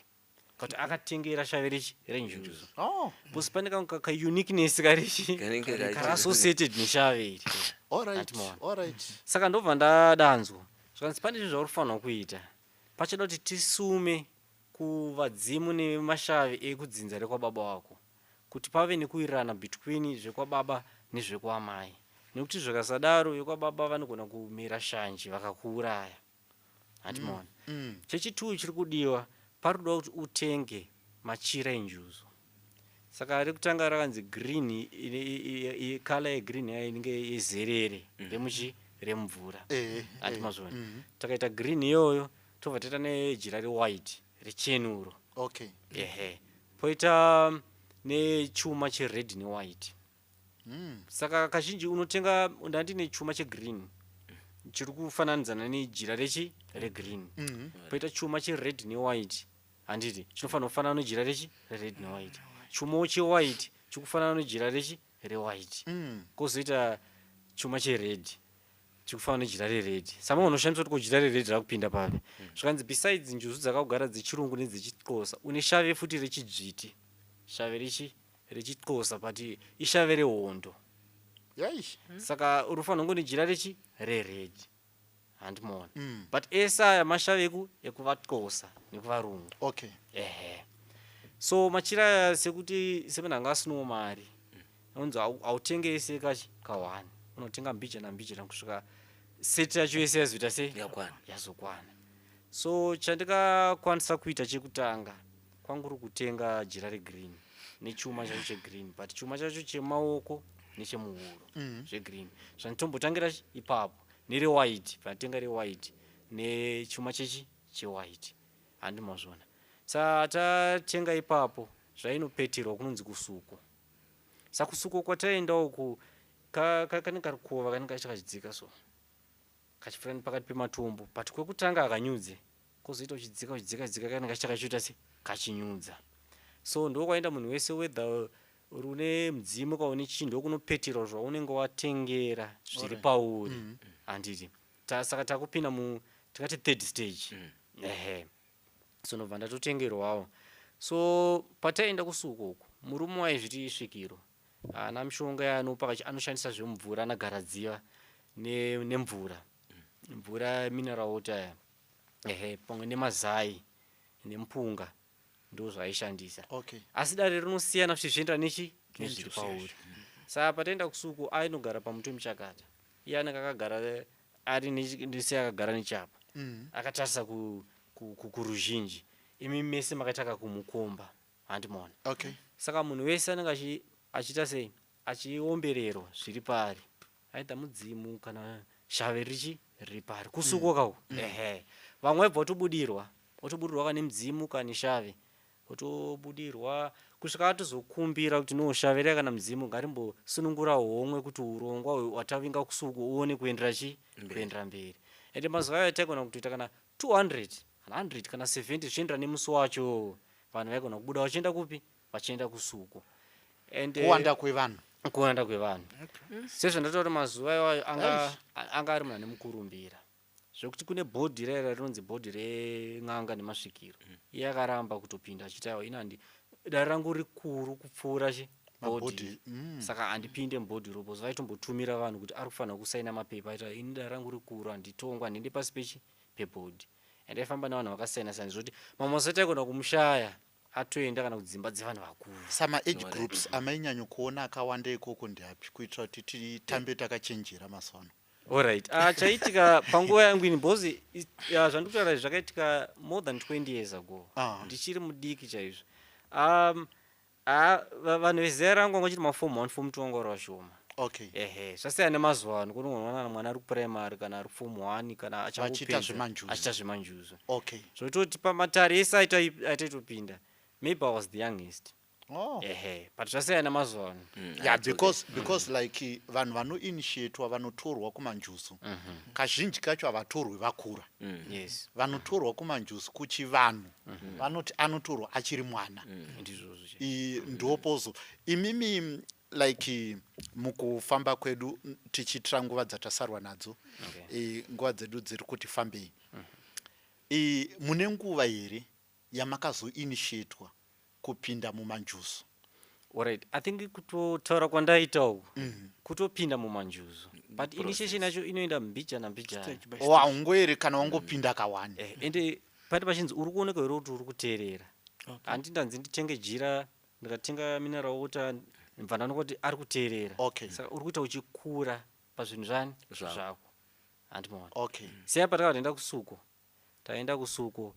Kuti akatengera shavi rechi renjuzu. Oh, Because pane kamwe kauniqueness karichi Kanenge kachi- kari associated neshavi iri. All right. Hatimoona. All right. Saka ndobva ndadanzwa, zvikanzi pane zvinhu zvauri kufanirwa kuita. Pachada kuti tisume kuvadzimu nemashavi ekudzinza rekwababa wako, kuti pave nekuwirirana between zvekwababa nezvekwamai, nekuti zvikasadaro vekwababa vanogona kumera shanje vakakuuraya. Handimaona? Chechitwo chiri kudiwa, pari kudiwa kuti utenge machira enjuzu. Saka rekutanga rakanzi green, colour yegreen yayo inenge yezerere remuchi remumvura. Handi mazvona? Takaita green iyoyo, tobva taita nejira rewhite rechenuro. Ehe, poita nechuma chered newhite. Saka kazhinji unotenga, ndandine chuma chegreen chiri kufananidzana nejira rechi regreen. Poita chuma chered newhite, handiti chinofanira kufanana nejira rechi rered newhite? Chumawo chewhite chikufanana nejira rechi rewhite. Kwozoita chuma chered chikufanana nejira rered. Sama unoshandisa kuti ko jira rered rakupinda papi? Zvikanzi besides njuzu dzakagara dzechirungu nedzechixhosa, une shave futi rechidzviti, shave rechi rechixhosa, but ishave rehondo. Saka unofanira kunge nejira rechi rered, handimaona? But ese aya mashave ekuvaxhosa nekuvarungu. Ehe, so machira aya, sekuti semunhu anga asinawo mari, unonzi hautengese kachi ka1, unotenga mbijana mbijana kusvika seti yacho yese yazoita sei? Yakwana. Yazokwana. So chandikakwanisa kuita chekutanga kwanguri kutenga jira regreen nechuma chacho chegreen, but chuma chacho chemaoko nechemuhuro zvegreen zvanditombotangira ipapo, nerewhite. Pandatenga rewhite nechuma chechi chewhite, handimazvona? Saka tatenga ipapo, zvainopeterwa kunonzi kusuko. Saka kusuko kwataenda uku, kanenge karukova kanenge kachidzika, so kachipfuura nepakati pematombo, but kwekutanga akanyudze, kwozoita uchidzika, uchidzika, dzika, kanenge kachiita kachiita se kachinyudza. So ndokwaenda munhu wese, whether uri une mudzimu kaune chii, ndokunopeterwa zvaunenge watengera zviri pauri, handiti? Saka takupinda mu tikati third stage. Ehe, so ndobva ndatotengerwawo. So pataenda kusuko uku, murume waizviti svikiro, haana mishonga yaanopa, anoshandisa zvemumvura, anagaradziva nemvura, mvura mineral water aya, ehe, pamwe nemazai nemupunga, ndo zvaaishandisa. Asi dare rinosiyana kuti zvichienderana nechi nezviri Nenjuzu. Pauri. Saka pataenda kusuku, ainogara pamuti wemuchakata. Iye anenge akagara ari nese akagara nechapa, akatarisa kuruzhinji. Imi mese makaita kakumukomba, handimaona? Okay. Saka munhu wese anenge achiita sei, achiombererwa zviri paari, aita mudzimu kana shave richi riri pari kusuko kako. Ehe, vamwe vaibva votobudirwa, votobudirwa kane mudzimu kane shave, votobudirwa kusvika atozokumbira kuti no, shave riya kana mudzimu ngarimbosunungura homwe kuti urongwa hwatavinga kusuko uone kuendera chi kuendera mberi. Ende mazuva ayo taigona kutoita kana 200 kana 100 kana 70, zvichienderana nemusi wacho. Vanhu vaigona kubuda vachienda kupi? Vachienda kusuko. And Kuwanda kwevanhu. Kuwanda kwevanhu, sezvandataura, mazuva iwayo anga ari munhu ane mukurumbira, zvekuti kune bhodhi raira rinonzi bhodhi ren'anga nemasvikiro. Iye akaramba kutopinda achiti aiwa, ini handi, dare rangu rikuru kupfuura chi bhodhi. Mabhodhi. Saka handipinde mubhodhi ropo. Vaitombotumira vanhu kuti ari kufanira kusaina mapepa, aita ini dare rangu rikuru, handitongwa, handiendi pasi pechi pebhodhi. And aifamba nevanhu vakasiyana siyana, zvokuti mamwe masati aigona kumushaya atoenda kana kudzimba dzevanhu vakuru. Sama age groups amainyanya kuona akawanda ikoko ndeapi, kuitira kuti titambe takachenjera mazuva ano? Alright, chaitika panguva yangu ini, because zvandikutaura izvi zvakaitika more than 20 years ago. Ndichiri mudiki chaizvo. Vanhu vezera rangu vanga vachiri maform 1, form 2, vanga vari vashoma. Ehe, zvasiyana nemazuva ano, kunoona mwana ari kuprimary kana ari form 1 kana Vachiita achangopedza zvemanjuzu. achiita zvemanjuzu. Zvototi pamatare ese aitaitopinda, maybe I was the youngest. Ehe, but zvasiyana nemazuva ano. Yeah, because like vanhu vanoinitiatwa, vanotorwa kumanjuzu, kazhinji kacho havatorwi vakura. Vanotorwa kumanjuzu kuchivanhu vanoti anotorwa achiri mwana. Ndizvozvo. Ndopozo imimi like mukufamba kwedu, tichiitira nguva dzatasarwa nadzo. Nguva dzedu dziri kuti fambei. Mune nguva here? Yamakazoinitiatwa kupinda mumanjuzu? Alright, I think kutotaura kwandaita uku kutopinda mumanjuzu, but initiation yacho inoenda mbijana mbijana. Stage by O stage. Haungoeri kana wangopinda kawani. Ende pati pachinzi uri kuoneka here kuti uri kuteerera. Handi ndanzi nditenge jira, ndikatenga mineral water, ndibva ndaona kuti ari kuteerera. Saka uri kuita uchikura pazvinhu zvani? Zvako. Zvako, handimaona? Seya patakabva taenda kusuko, taenda kusuko,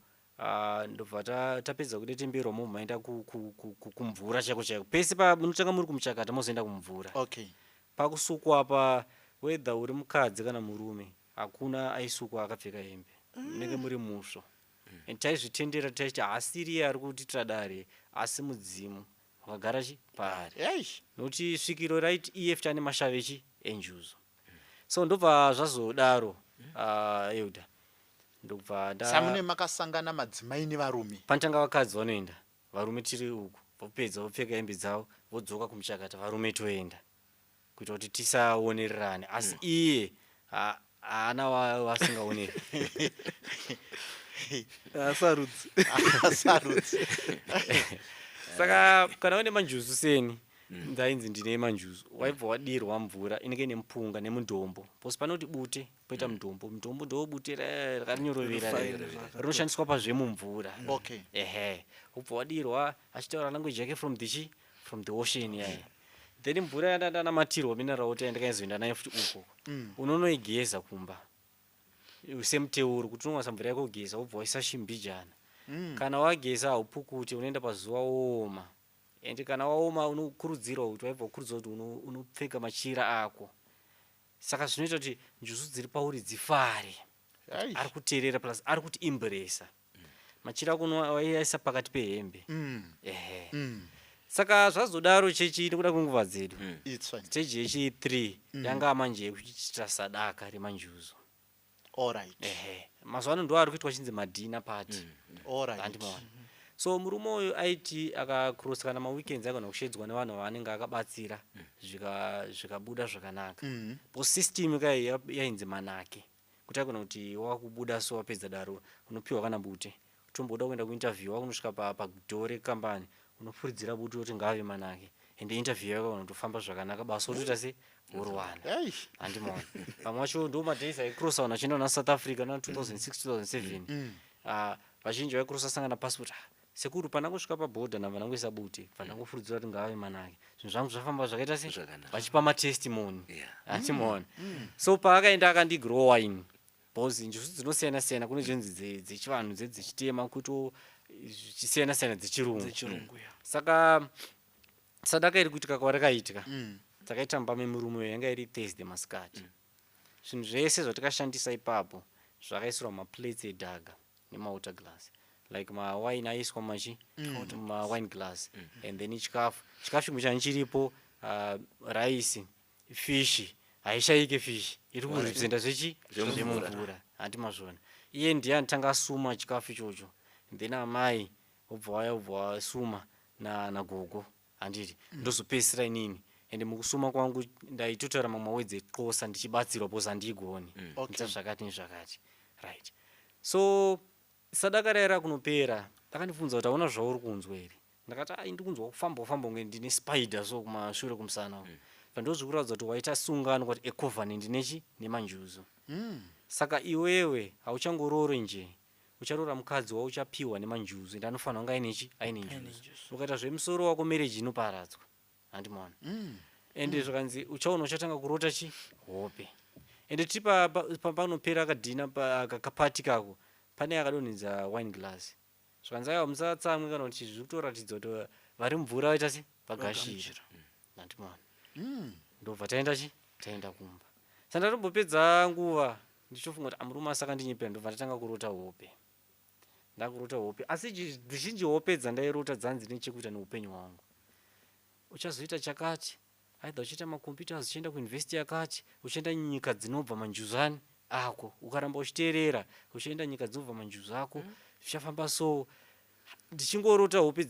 ndobva tapedza kudetemberwa, mobva maenda kumvura chaiko chaiko. Pese pamunotanga muri kumuchakata, mozoenda kumvura. Pakusukwa apa, whether uri mukadzi kana murume, hakuna aisukwa akapfeka hembe, munenge muri musvo. And taizvitendera, taichiti haasiriye ari kutiitira dare, asi mudzimu wakagara chi paari. Nokuti svikiro raiti iye futi ane mashavi echi enjuzu. So ndobva zvazodaro, Euda, ndobva nda Samune makasangana madzimai nevarume? Panotanga vakadzi vanoenda, varume tiri uku. Vopedza, vopfeka hembe dzavo, vodzoka kumuchakata, varume toenda, kuita kuti tisaonererane. Asi iye haana wasingaoneri. Asarudzi. Sarudzi. Saka kana une manjuzu, seni ndainzi ndine manjuzu, waibva wadirwa mvura inenge ine mupunga nemundombo, because panoti bute, poita mudombo. Mudombo ndo bute rakanyorovera. Rinofaira. Rinoshandiswa pazvemumvura. Ehe, ubva wadirwa, achitaura language yake from the chi from the ocean yaya. Then mvura yandanamatirwa, mineral water, yandakaizoenda nayo futi uko, unonoigeza kumba semuteuro, kuti unomwasa mvura yako kugeza, wobva waisa chimbijana. Kana wageza, haupukute, unoenda pazuva wooma. And kana waoma, unokurudzirwa kuti, waibva kukurudzirwa kuti unopfeka machira ako. Saka zvinoita kuti njuzu dziri pauri dzifare. Ari kuteerera, plus ari kuti embracea machira ako, waiaisa pakati pehembe. Ehe. Saka zvazodaro, chechi, nekuda kwenguva dzedu, It's fine. Stage yechi3 yanga manje yekuchiitira sadaka remanjuzu. Ehe, mazuva ano ndo ari kuitwa chinzi madinner party. Handimaona? So murume uyu aiti akacrossa kana maweekends, agona kushedzwa nevanhu vaanenge akabatsira, zvikabuda zvakanaka, because system kai yainzi manake, kuti agona kuti wakubuda, so wapedza daro unopiwa kana bute, tomboda kuenda kuinterview, wakunosvika padoor rekambani, unofuridzira bute kuti ngave manake, ende interview yako agona kutofamba zvakanaka, basa wotoita se worowana. Handimaona? Vamwe vacho ndo madays aicrossa vanhu vachienda kuna South Africa na 2006, 2007. Ah, vazhinji vaicrossa, sangana passport. Ah, sekuru, pandangosvika pabhodha, ndabva ndangoisa bute, bva ndangofuridzira kuti ngave manake, zvinhu zvangu zvafamba zvakaita se Zvakanaka. vachipa matestimony. Handimaona? So paakaenda, akandigrowa ini, because njuzu dzinosiyana siyana. Kune dzinonzi dzechivanhu, dzechitema, kuito zvichisiyana siyana, dzechirungu. Dzechirungu, ya. Saka sadaka iri kuitika kwarakaitika, takaita mumba memurume uyu, yanga iri Thursday masikati. Zvinhu zvese zvatikashandisa ipapo zvakaisirwa mumaplates edhaga nemawater glass, like mawine aiswa machi mawine glass, and then chikafu chimwe chani chiripo, rice, fish haishayike, fish iri kurepresenta zvechi Zvemumvura. Zvemumvura, handi mazvona? Iye ndiye anotanga asuma chikafu ichocho, then amai wobva waya, wobva wasuma nagogo, handiti? Ndozopedzisira inini. Ende mukusuma kwangu ndaitotaura mamwe mawords exosa ndichibatsirwa, because handiigoni. Ita zvakati nezvakati, right? So sadaka raira kunopera, akandibvunza kuti, "Hauna zvauri kunzwa here?" Ndakati, "Ai, ndikunzwa kufamba kufamba kunge ndine spider so kumashure kumusana uku." Pandozvikuratidza kuti waita sungano, kuti ecovenant nechi nemanjuzu. Saka iwewe hauchangorori nje, ucharoora mukadzi wauchapiwa nemanjuzu, ende anofanira kunge aine chi aine njuzu. Ukaita zvemusoro wako, marriage inoparadzwa, handimaona? Ende zvakanzi uchaona uchatanga kurota chi hope. Ende tiri panopera kadinner, kaparty kako, pane akadonhedza wine glass. Zvakanzi, "Aiwa, musatsamwe," kana kuti zviri kutoratidza kuti vari mumvura vaita se vagashira, handimaona? Ndobva taenda chi taenda kumba. Saka ndatombopedza nguva ndichitofunga kuti amurume asakandinyepera. Ndobva ndatanga kurota hope. Ndakurota hope, asi dzizhinji hope dzandairota dzanzi nechekuita neupenyu hwangu. Uchazoita chakati, either uchiita macomputers, uchienda kuuniversity yakati, uchienda nyika dzinobva manjuzani ako. Ukaramba uchiteerera, uchienda nyika dzinobva manjuzu ako, zvichafamba. So ndichingorota hope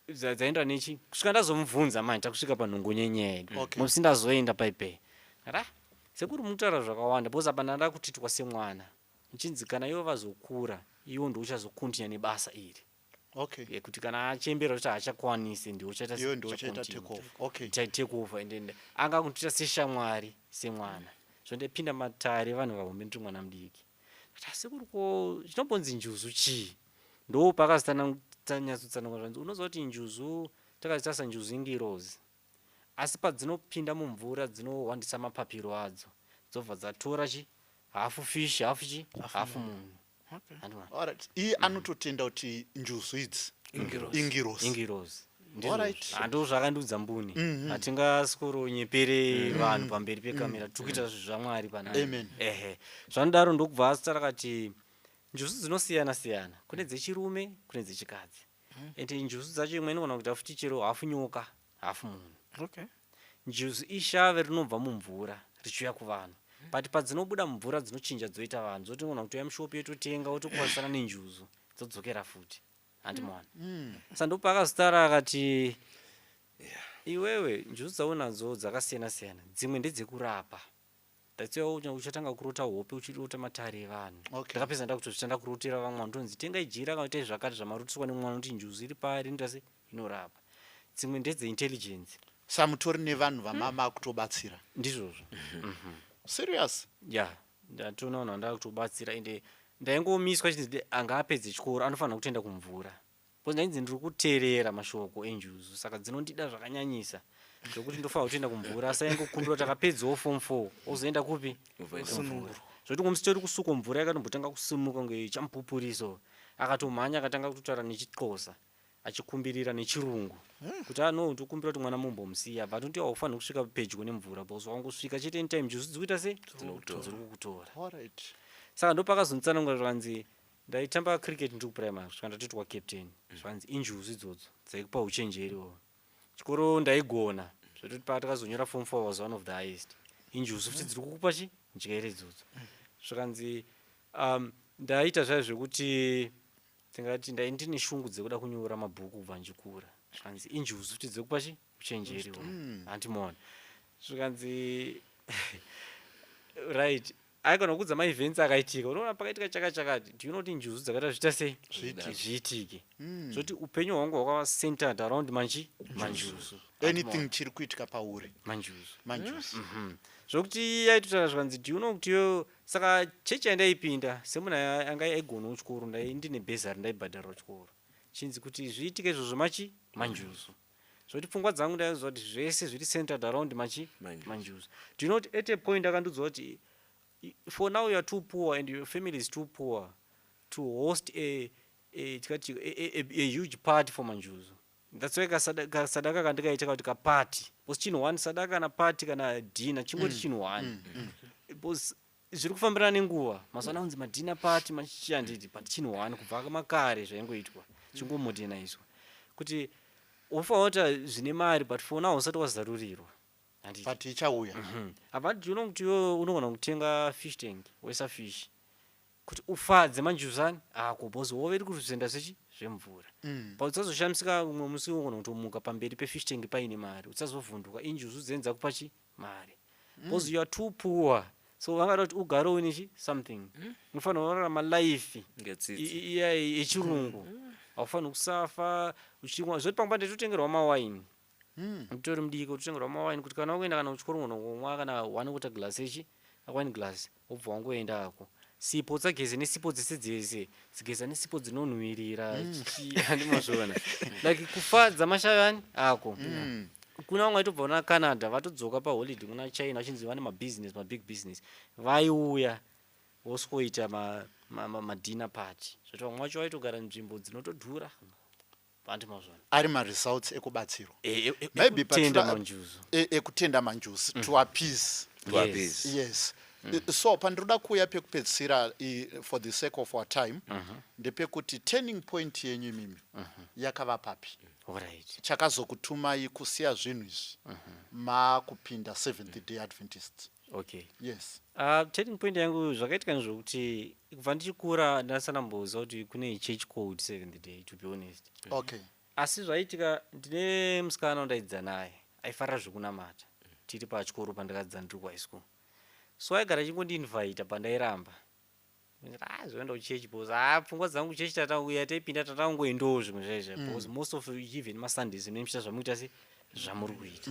dzaenda nechi, kusvika ndazomubvunza manje, takusvika panhongonyenyaya yedu. Musi ndazoenda paipei, ra sekuri mutaura zvakawanda, because apa ndanda kutitwa semwana, nchinzi kana ivo vazokura, iwo ndo uchazocontinue nebasa iri. Yekuti kana achembera kuti haachakwanisi, ndiwe uchaita Iwe ndiwe uchaita uchacontinue. Take off. Okay. Take over, and then anga kundiita seshamwari, semwana. So ndapinda matare vanhu vahombe ndiri mwana mudiki. Ndati, "Asi kuri ko chinombonzi njuzu chii?" Ndo pakazotanyatsotsangura zvanzi, unoziva kuti njuzu, takazitarisa, njuzu ingirozi, asi padzinopinda mumvura dzinohwandisa mapapiro adzo, dzobva dzatora chi hafu fish, hafu chi, hafu munhu. Handiona? Alright, iye anototenda kuti njuzu idzi Ingirozi. ingirozi. Ingirozi. Hando zvakandiudza mbuni. Hatingaskoronyepere vanhu pamberi pekamera, tiri kuita zvinhu zvaMwari panapa. Amen. Ehe, zvanodaro. Ndokubva asitara kati njuzu dzinosiyana siyana, kune dzechirume, kune dzechikadzi, ende njuzu dzacho imwe inogona kuita futi chero hafu nyoka, hafu munhu. Njuzu ishave rinobva mumvura richiuya kuvanhu, but padzinobuda mumvura dzinochinja, dzoita vanhu, dzotinogona kutoya mushopu yototenga, wotokwanisana nenjuzu, dzodzokera futi, handimaona? Saka ndopakazotara akati, iwewe, njuzu dzaunadzo dzakasiyana siyana, dzimwe ndedzekurapa. That's why uchatanga kurota hope uchirota matare evanhu. Ndakapedza ndakutozvitanda kurotera vamwe vanhu, tonzi tengai jira kana itai zvakati, zvamarotiswa nemwana kuti njuzu iri pari, inoita se inorapa. Dzimwe ndedzeintelligence. Samutori nevanhu vamama kutobatsira? Ndizvozvo. Serious? Ya, ndatoona vanhu vandava kutobatsira, ende ndaingomiswa chinzi anga apedze chikoro anofanira kutoenda kumvura, because ndainzi ndiri kuteerera mashoko enjuzu, saka dzinondida zvakanyanyisa zvokuti ndofanira kutoenda kumvura. Asi aingokumbira kuti akapedzawo form 4 ozoenda kupi? Sunungurwa. Zvokuti ngomusi kusuko mvura yakatombotanga kusimuka kunge chamupupuriso, akatomhanya, akatanga kutotaura nechixhosa, achikumbirira nechirungu kuti ano ndokumbira kuti mwana mumbomusiya, but unoti haufaniri kusvika pedyo nemvura, because wangosvika chete, anytime njuzu dzikuita sei? Dziri kukutora. Saka ndopakazonditsanangura zvakanzi ndaitamba cricket ndiri kuprimary kusvika ndatoitwa captain. Zvakanzi injuzu idzodzo dzaikupa uchenjeri iwowo. Chikoro ndaigona zvototi patakazonyora form 4 was one of the highest. Injuzu futi dziri kukupa chi njere idzodzo. Zvakanzi ndaita zvaya zvekuti tingati ndai ndine shungu dzekuda kunyora mabhuku kubva ndichikura. Zvakanzi injuzu futi dzekupa chi uchenjeri iwowo, handimaona? Zvikanzi right, aikona kudza maevents akaitika, unoona pakaitika chakati chakati, do you know kuti njuzu dzakaita zviita sei? Zviitike. Zviitike. Zvoti upenyu hwangu hwakava centered around manchi manjuzu. Anything chiri kuitika pauri? Manjuzu. Manjuzu. Zvokuti yaitotaura zvikanzi, do you know kuti yo, saka chechi yandaipinda, semunhu anga aigonawo chikoro, ndai ndine bhezari, ndaibhadharwa chikoro, chinzi kuti zviitike izvozvo machi manjuzu. Zvokuti pfungwa dzangu ndaiziva kuti zvese zviri centered around machi Manjuzu. manjuzu. Do you know kuti at a point akandiudza kuti for now you are too poor and your family is too poor to host a, tikati a huge party for manjuzu. That's why kasadaka kandikaita kuti kapati, because chinhu one sadaka kana party kana dinner, chingoti chinhu one, because zviri kufambirana nenguva. Mazuva ano anonzi madinner party, machichi, handiti? But chinhu one kubva makare zvaingoitwa, chingomodernizwa kuti unofanira kuita zvine mari, but for now usati wazarurirwa, handiti? But ichauya. Apa ndiona kuti iwe unogona kutenga fish tank, woisa fish kuti ufadze manjuzani ako, because wove iri kuzvienda zvechi zvemvura. Pausazoshamisika umwe musi unogona kutomuka pamberi pefish tank paine mari, usazovhunduka, injuzu dzenza kupa chi mari, because you are too poor. So vangada kuti ugare uine chi something, unofanira kurarama life Ngetsitsi. Iya yechirungu, haufaniri kusafa uchimwa. Zvoti pamwe ndatotengerwa mawaini nditori mudiki, kutotengerwa mawaini kuti kana wakuenda kana kuchikoro unogona kana one water glass yechi wine glass, wobva wangoenda ako. Sipo tsageze nesipo dzese dzese dzigeza nesipo dzinonhuhwirira chichi, handimazviona? Like kufadza mashavani ako. Kuna vamwe vaitobva kuna Canada, vatodzoka paholiday, kuna China, vachinzi vane mabusiness, mabig business, vaiuya voswoita madinner party, zvoti vamwe vacho vaitogara nzvimbo dzinotodhura, handimazvona? Ari maresults ekubatsirwa. Maybe Ekutenda manjuzu. Ekutenda manjuzu to appease. To appease. Yes. So pandiroda kuuya pekupedzisira, for the sake of our time, ndepekuti turning point yenyu imimi yakava papi? Chakazokutumai kusiya zvinhu izvi makupinda Seventh Day Adventist? Okay. Yes. Turning point yangu, zvakaitika ndezvokuti kubva ndichikura ndasana kuti kune church called Seventh Day, to be honest. Asi zvaitika, ndine musikana wandaidzidza naye aifarira zvekunamata, tiri pachikoro pandakadzidza ndiri kuhigh school. So aigara achingondiinvita, pandairamba. Ah, zvoenda kuchechi because ah, pfungwa dzangu chechi tatauya taipinda tatangoendawo zvimwe zvaizvo, because most of even maSundays munomuchita zvamuita se zvamuri kuita.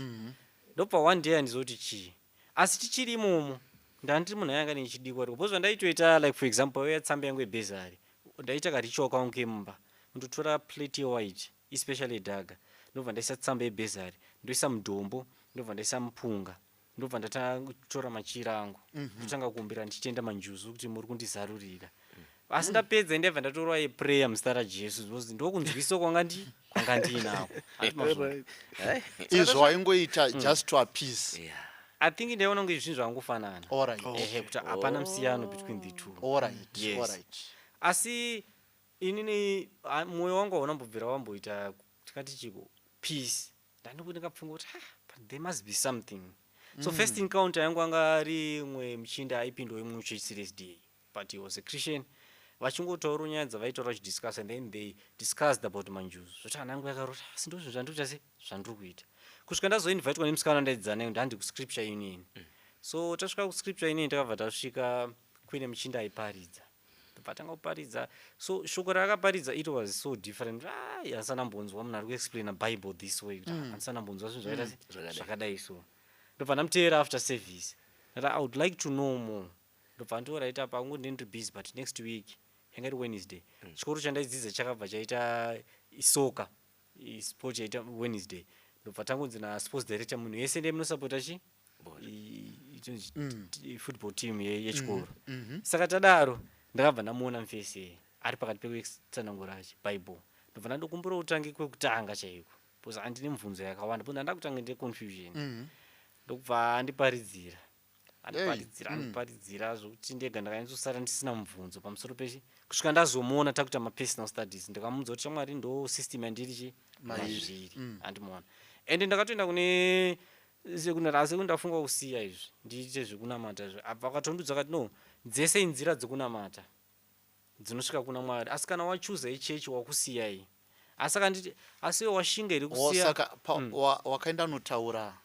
Ndobva one day handizoti chii, asi tichiri imomo ndandiri munhu ayanga nechidikwa, because zvandaitoita, like for example, uya tsamba yangu yebhezari, ndaita karitual kangu kemumba, ndotora plate yewhite, especially yedhaga, ndobva ndaisa tsamba yebhezari, ndoisa mudhombo, ndobva ndaisa mupunga, ndobva ndatatora machira angu, ndotanga kuumbira ndichitenda manjuzu kuti muri kundizarurira. Asi ndapedza, ndabva ndatorwa yeprayer muzita raJesu, because ndokunzwisa kwanga ndiinako. Handiti mazvona? Izvo waingoita just to appease? Yeah. I think ndaiona kunge zvinhu zvangofanana. Ehe, kuti hapana musiyano between the two. Yes. Asi inini mwoyo wangu hauna mbobvira wamboita, tikati chiko, peace. Ndandikuti ndingapfunga kuti, ah, but there must be something. So first encounter yangu anga ari imwe muchinda aipindawo imwe church, CSDA, but he was a Christian. Vachingotaura nyaya dzavaitaura, vachidiscuss, and then they discussed about manjuzu, zvoti hana yangu yakarota, asi ndo zvinhu zvandiri kuita se zvandiri kuita, kusvika ndazoinvitwa nemusikana ndaidzidza naye kuti handi kuscripture union. So tasvika kuscripture union, takabva tasvika kuine muchinda aiparidza. Ndobva kuparidza, so shoko raakaparidza, it was so different. Ah, handisana mbonzwa munhu ari kuexplaina Bible this way, kuti handisana mbonzwa zvinhu zvakaita se Zvakadai. Zvakadai. So ndobva ndamuteera after service, ndati, "I would like to know more." Ndobva ndioraita apa angoti ndiri busy, but next week, yanga iri Wednesday, chikoro chandaidzidza chakabva chaita soccer sport yaita Wednesday. Ndobva tangonzi nasports director, munhu wese ndiye munosapota chi Bora. Itonzi football team yechikoro. Saka tadaro, ndakabva ndamuona mufesi ari pakati pekutsanangura Bible. Ndobva ndandokumbura utange kwekutanga chaiko, because handine mibvunzo yakawanda, because ndanda kutanga ndine confusion. Ndokubva andiparidzira, andiparidzira, andiparidzira zvokuti ndega ndakanyatsosara ndisina mubvunzo pamusoro pechi, kusvika ndazomuona takuita mapersonal studies. Ndikamuudza kuti, "Shamwari, ndo system yandiri chi Mairi. mazviri." Handimuona, ende ndakatoenda kune sekundari, asi ndafunga kusiya izvi, ndiite zvekunamata izvi. Abva akatondudza akati, "No, dzese inzira dzekunamata dzinosvika kuna Mwari, asi kana wachuza ichechi wakusiya iyi." Asi akanditi, "Asi iwe washinga here kusiya?" Saka wakaenda notaura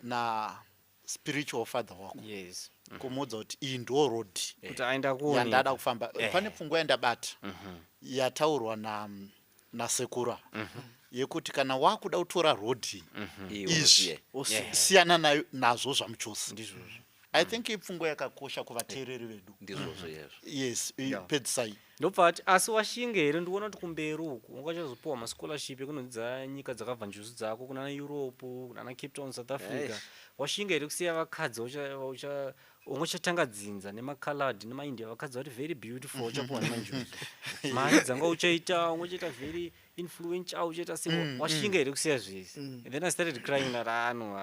na spiritual father wako Yes. kumuudza kuti iyi ndo road Kuti aenda yandada kuoneka. kufamba. Pane pfungwa yandabata yataurwa nasekura yekuti kana wakuda kutora road Iwe izvi, usiye. Usiye. siyana nazvo zvamuchose. Ndizvozvo. I think ipfungwa yakakosha kuvateereri vedu. Ndizvozvo yezvo. Yes, pedzisai. Ndobva ati, "Asi washinga here? Ndikuona kuti kumberi uku ungachazopiwa mascholarship ekunodzidza nyika dzakabva njuzu dzako, kunana Europe, kunana Cape Town, South Africa. Eish. Washinga here kusiya vakadzi ungachatanga dzinza nemacoloured nemaIndia, vakadzi vari very beautiful, uchapiwa nemanjuzu, mari dzanga uchaita, ungachaita very influential, uchaita se washinga here kusiya zvese?" And then I started crying, ndati, "Ano,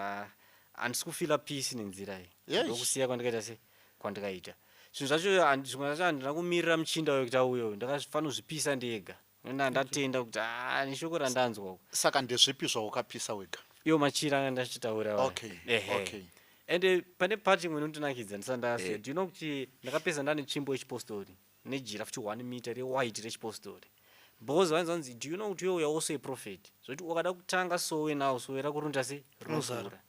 handisi kufeela peace nenzira iyi." Ndokusiya kwandikaita se kwandikaita zvinhu zvacho. Zvimwe zvacho handina kumirira muchinda uyo kuti auye, ndakafanira kuzvipisa ndega. Ndatenda kuti, ah, neshoko randanzwa uku. Saka ndezvipi zvaukapisa wega? Iwo machira anga ndachitaura. Ende pane part imwe inondinakidza ndisati ndasiya. Do you know kuti ndakapedza ndane tsvimbo yechipostori nejira futi 1 meter rewhite rechipostori, because vanzi, "Do you know kuti iwe you are also a prophet, zvokuti ukada kutanga sowe nawo, sowe rako rinoita se rinokura."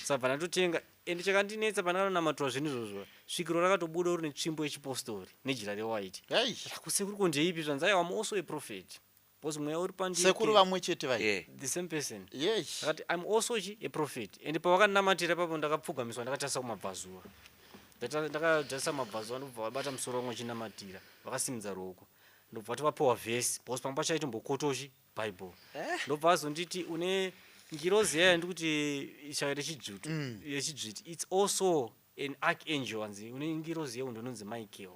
Sabva ndatotenga. Ende chakandinetsa, pandakanonamatwa zvinhu izvozvo, svikiro rakatobuda rine tsvimbo yechipostori nejira rewhite. Kusekuru kondeipi? Zvanzi, "Aiwa, I'm also a prophet because mweya uri pandiri." Sekuru vamwe chete vai? The same person. Akati, "I'm also chi a prophet." Ende pavakanamatira ipapo, ndakapfugamiswa ndakatarisa kumabvazuva. Ndakatarisa kumabvazuva, ndobva vabata musoro wangu vachinamatira, vakasimudza ruoko, ndobva vati vapiwa vhesi, because pamba chaitombokotochi Bible. Ndobva azonditi, "Une ngirozi yaya ndikuti shaya rechidzvutu yechidzviti, it's also an archangel." Anzi, "Une ngirozi yehondo inonzi Michael,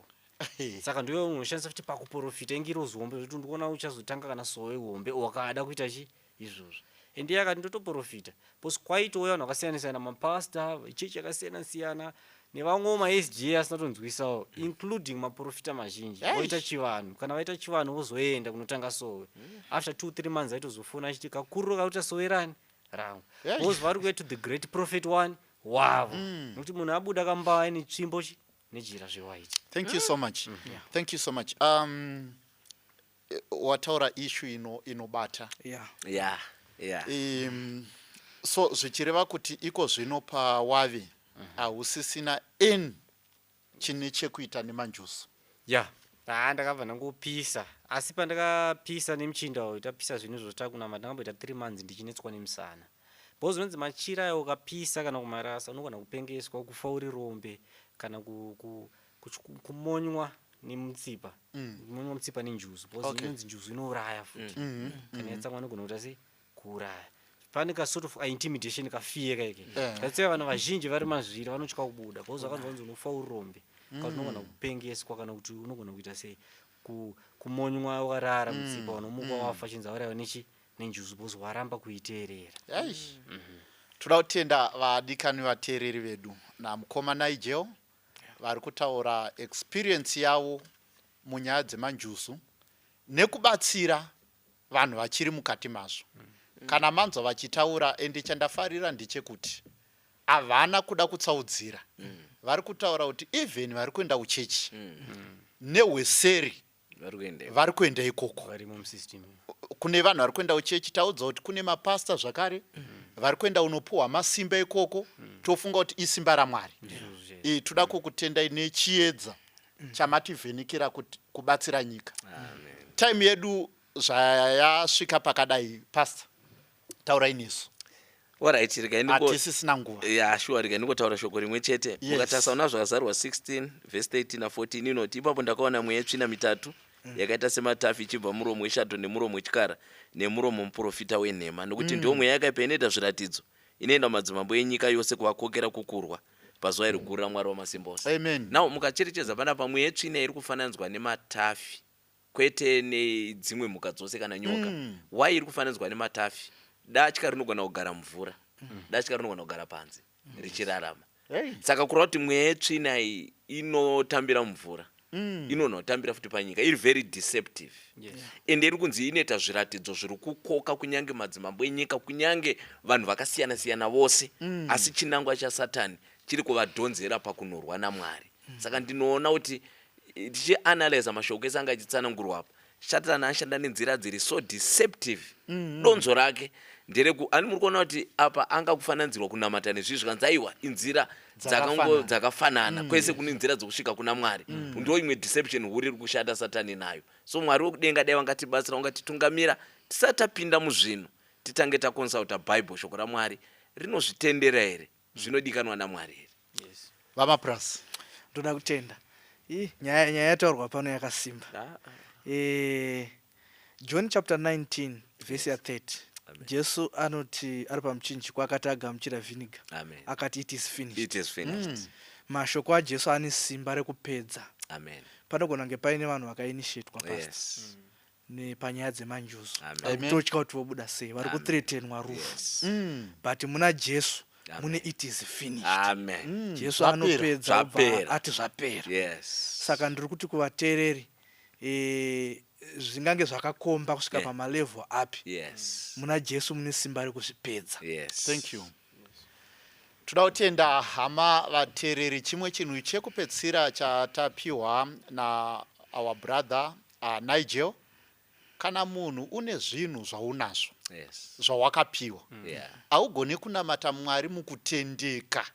saka ndiyo unoshandisa futi pakuprofita, ingirozi hombe, zvekuti ndikuona uchazotanga kana sowe hombe wakada kuita chi izvozvo." Ende iye akati, "Ndotoprofita," because kwaitouya vanhu vakasiyana siyana, mapasta, chechi yakasiyana siyana, nevamwewo maSJ asina tonzwisawo, including maprofita mazhinji. Voita chivanhu, kana vaita chivanhu vozoenda kunotanga sowe. After 2-3 months aitozofona achiti, "Kakuriro kakuita sowe rani rangu," because vari kuya to the great prophet one wavo, nokuti munhu abuda kambaa aine tsvimbo chi nejira zvewhite. Thank you so much. Thank you so much. Wataura issue inobata. So zvichireva kuti iko zvino pawave hausisina n chine chekuita nemanjuzu? Ya, haa, ndakabva ndangopisa, asi pandakapisa nemuchinda uyu, tapisa zvinhu izvo, takunama, ndakamboita 3 months ndichinetswa nemusana, because unonzi machira ayo ukapisa kana kumarasa unogona kupengeswa, kufa uri rombe, kana kumonywa nemutsipa, kumonywa mutsipa nenjuzu, because inonzi njuzu inouraya futi. Kana yatsamwa inogona kuita sei, kuuraya. Pane ka sort of intimidation, kafear kaike. That's why vanhu vazhinji vari mazviri vanotya kubuda, because vakanzwa kunzi unofa urombe, kana kuti unogona kupengeswa, kana kuti unogona kuita sei, kumonywa wakarara mutsipa, unomuka wafa, chinzi aurayiwa nechi, nenjuzu, because waramba kuiteerera. Eish. Toda kutenda vadikani vateereri vedu namukoma Nigel vari kutaura experience yavo munyaya dzemanjuzu nekubatsira vanhu vachiri mukati mazvo. Kana manzwa vachitaura, ende chandafarira ndechekuti havana kuda kutsaudzira. Vari kutaura kuti even vari kuenda kuchechi nehweseri, vari kuenda. Vari kuenda ikoko. Varimo musystem. Kune vanhu vari kuenda kuchechi, taudza kuti kune mapasta zvakare vari kuenda unopuhwa masimba ikoko, tofunga kuti isimba raMwari. Ndizvozvo. Toda kukutendai nechiedza chamativhenikira kuti kubatsira nyika. Amen. Time yedu zvayasvika pakadai, pastor, taurai nesu. Alright, regai Hatisisina nguva. Ya, sure, regai ndingotaura shoko rimwe chete. Yes. Mukatarisa una Zvakazarwa 16 vhesi 13 na14, inoti, "Ipapo ndakaona mweya yetsvina mitatu yakaita sematafi ichibva muromo weshato, nemuromo wechikara, nemuromo muprofita wenhema, nokuti ndiwo mweya yakaipa inoita zviratidzo, inoenda mumadzimambo enyika yose kuvakokera kukurwa pazuva iri guru raMwari wamasimba ose." Amen. Now mukacherechedza panapa, mweya yetsvina iri kufananidzwa nematafi, kwete nedzimwe mhuka dzose kana nyoka. Why iri kufananidzwa nematafi? Datya rinogona kugara mumvura, datya rinogona kugara panze richirarama. Hey. Saka kureva kuti mweya yetsvina iyi inotambira mumvura, inonotambira futi panyika, iri very deceptive. Ende iri kunzi inoita zviratidzo zviri kukoka kunyange madzimambo enyika, kunyange vanhu vakasiyana-siyana vose, asi chinangwa chaSatani chiri kuvadhonzera pakunorwa naMwari. Saka ndinoona kuti tichianalyza mashoko ese anga achitsanangurwa apa, Satani ashanda nenzira dziri so deceptive. Donzo rake ndereku ani? Muri kuona kuti apa anga kufananidzirwa kunamata nezvii, zvikanzi aiwa, inzira Dzakafanana. Dzakafanana kwese, kune nzira dzokusvika kuna Mwari. Ndo imwe deception huru iri kushanda Satani nayo. So Mwari wekudenga dai vangatibatsira, vangatitungamira, tisati tapinda muzvinhu titange taconsulta Bible, shoko raMwari rinozvitendera here, zvinodikanwa naMwari here? Yes. VaMapurasi. Ndoda kutenda. Ii, nyaya yataurwa pano yakasimba. John chapter 19 vhesi ya30, Amen. Jesu anoti ari pamuchinjikwa, akati agamuchira vhiniga, Amen. akati, "It is finished." It is finished. Mashoko aJesu ane simba rekupedza. Amen. Panogona kunge paine vanhu vakainitiatwa, pastor, nepanyaya dzemanjuzu. Amen. Amen. Kutotya kuti vobuda sei, vari Amen. kuthreatenwa rufu, but muna Jesu Amen. mune "It is finished." Amen. Jesu Zvapera. anopedza, obva Zvapera. ati zvapera. Saka ndiri kuti kuvateereri, zvingange zvakakomba kusvika pamalevhel api, muna Jesu mune simba rekuzvipedza. Thank you. Toda kutenda hama vateereri. Chimwe chinhu chekupedzisira chatapiwa naour brother Nigel, kana munhu une zvinhu zvaunazvo zvawakapiwa, haugoni kunamata Mwari mukutendeka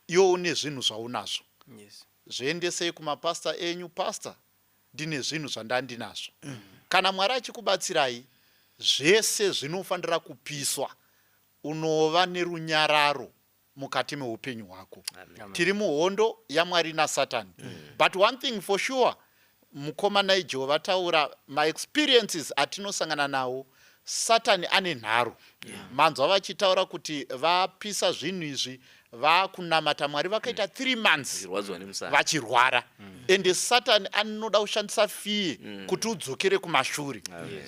iwo une zvinhu zvaunazvo. Zviendesei kumapasta enyu. "Pasta, ndine zvinhu zvandandinazvo." Kana Mwari achikubatsirai, zvese zvinofanira kupiswa, unova nerunyararo mukati meupenyu hwako. Amen. Tiri muhondo yaMwari naSatani, but one thing for sure, mukoma Nigel vataura maexperiences atinosangana nawo. Satani ane nharo. Manzwa vachitaura kuti vapisa zvinhu izvi, vakunamata Mwari, vakaita 3 months Zvirwadziwa nemusana. vachirwara. Ende Satani anoda kushandisa fear kuti udzokere kumashure,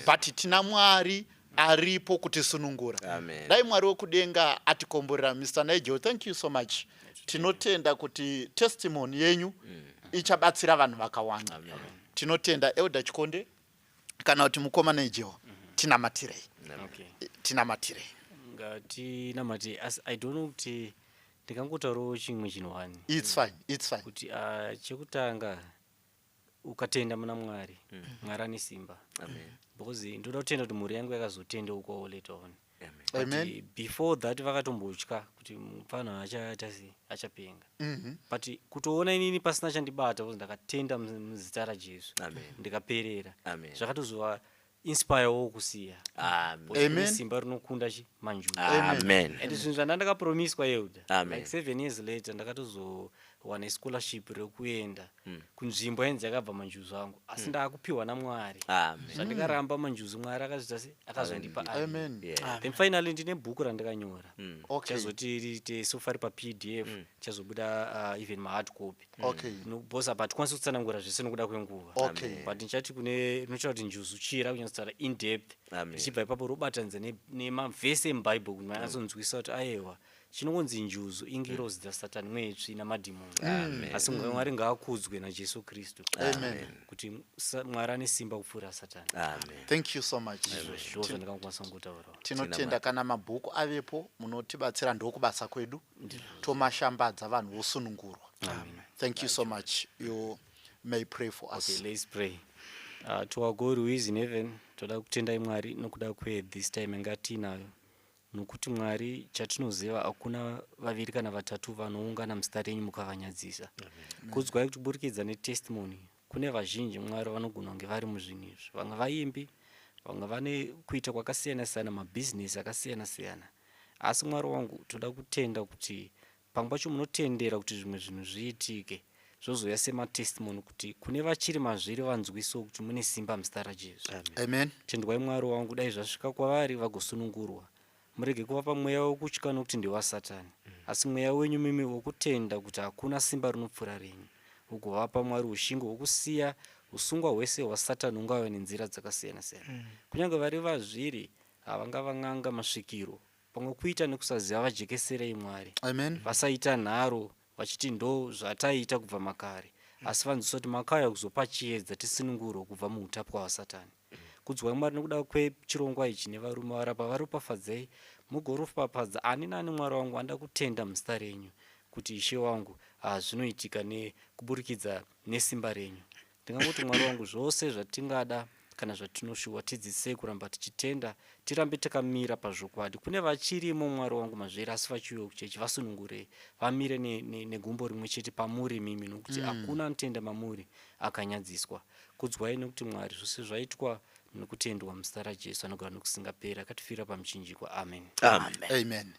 but tina Mwari aripo kutisunungura. Amen. Dai Mwari wekudenga atikomborera. Mr Nigel, thank you so much. Tinotenda kuti testimony yenyu ichabatsira vanhu vakawanda. Tinotenda. Elder Chikonde kana kuti mukoma Nigel, tinamatirei. Tinamatirei. Ngatinamate, asi I don't know kuti ndingangotaurawo chimwe chinhu wani. It's fine, it's fine. Kuti chekutanga Ukatenda muna Mwari, Mwari ane simba. Amen. Because ndoda kutenda kuti mhuri yangu yakazotendeukawo later on. Amen. But Amen. before that vakatombotya kuti mufana achaita sei, achapenga. But kutoona inini pasina chandibata, because ndakatenda muzita raJesu, Amen. ndikaperera, Amen. zvakatozova inspirewo kusiya. Amen. Because kune Amen. simba rinokunda chi manjuzu. Amen. And zvinhu zvanda ndakapromiswa, Elder, Amen. like 7 years later ndakatozowana scholarship rekuenda kunzvimbo yainzi yakabva manjuzu angu, asi ndaakupiwa naMwari. Amen. Zvandikaramba manjuzu, Mwari akazviita se akazondipa. Amen. Then finally ndine bhuku randakanyora. Chazoti riite so far paPDF, chazobuda even mahard copy. Because apa hatikwanisi kutsanangura zvese nokuda kwenguva. But ndichati kune rinotaura kuti njuzu chira kunyatsotaura in depth. Amen. Richibva ipapo robatanidza nemavhesi emubhaibheri kuti manyatsonzwisa kuti aiwa, chinongonzi njuzu ingirozi dzasatani, mwetsvi namadhimoni. Asi Mwari ngaakudzwe naJesu Kristu, Amen. kuti Mwari ane simba kupfuura Satani. Amen. Thank you so much. Izvo zvandingakwanisa kungotaurawo. Tinotenda. Kana mabhuku avepo munotibatsira, ndokubasa kwedu, tomashambadza, vanhu vosunungurwa. Thank you so much. You may pray for us. Okay, let's pray. To our God who is in heaven, toda kutendai Mwari nokuda kwethis time yanga tiinayo, nokuti Mwari, chatinoziva, hakuna vaviri kana vatatu vanoungana muzita renyu mukavanyadzisa. Kudzwai kuti kuburikidza netestimony kune vazhinji, Mwari, vanogona kunge vari muzvinhu izvi, vamwe vaimbi, vamwe vane kuita kwakasiyana siyana, mabhizinesi akasiyana siyana. Asi Mwari wangu, toda kutenda kuti pamwe pacho munotendera kuti zvimwe zvinhu zviitike, zvozouya sematestimony kuti kune vachiri mazviri vanzwisewo kuti mune simba muzita raJesu. Amen. Tendwai, Mwari wangu. Dai zvasvika kwavari vagosunungurwa. Murege kuvapa mweya wokutya, nokuti ndewasatani, asi mweya wenyu mimi wokutenda kuti hakuna simba rinopfuura renyu, ugovapa, Mwari, ushingi hwokusiya usungwa hwese hwasatani ungave nenzira dzakasiyana-siyana. Kunyange vari vazviri, havangava n'anga, masvikiro, pamwe kuita nekusaziva, vajekeserei, Mwari. Amen. Vasaita nharo vachiti ndo zvataita kubva makare, asi vanzwisa kuti makauya kuzopa chiedza, tisunungurwe kubva muutapwa hwasatani. Kudzwai, Mwari, nekuda kwechirongwa ichi nevarume varapa. Varopafadzei, mugoropafadza ani nani, Mwari wangu, anoda kutenda muzita renyu kuti Ishe wangu, zvinoitika nekuburikidza nesimba renyu. Ndingangoti, Mwari wangu, zvose zvatingada kana zvatinoshuwa, tidzidzisei kuramba tichitenda, tirambe takamira pazvokwadi. Kune vachirimo, Mwari wangu, mazviri, asi vachiuya kuchechi, vasunungurei, vamire negumbo rimwe chete pamuri mimi, nokuti hakuna anotenda mamuri akanyadziswa. Kudzwai, nekuti, Mwari, zvose zvaitwa nokutendwa muzita raJesu anogara nokusingaperi, akatifira pamuchinjikwa. Amen. Amen. Amen.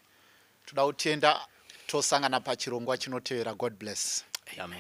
Toda kutenda, tosangana pachirongwa chinotevera. God bless. Amen.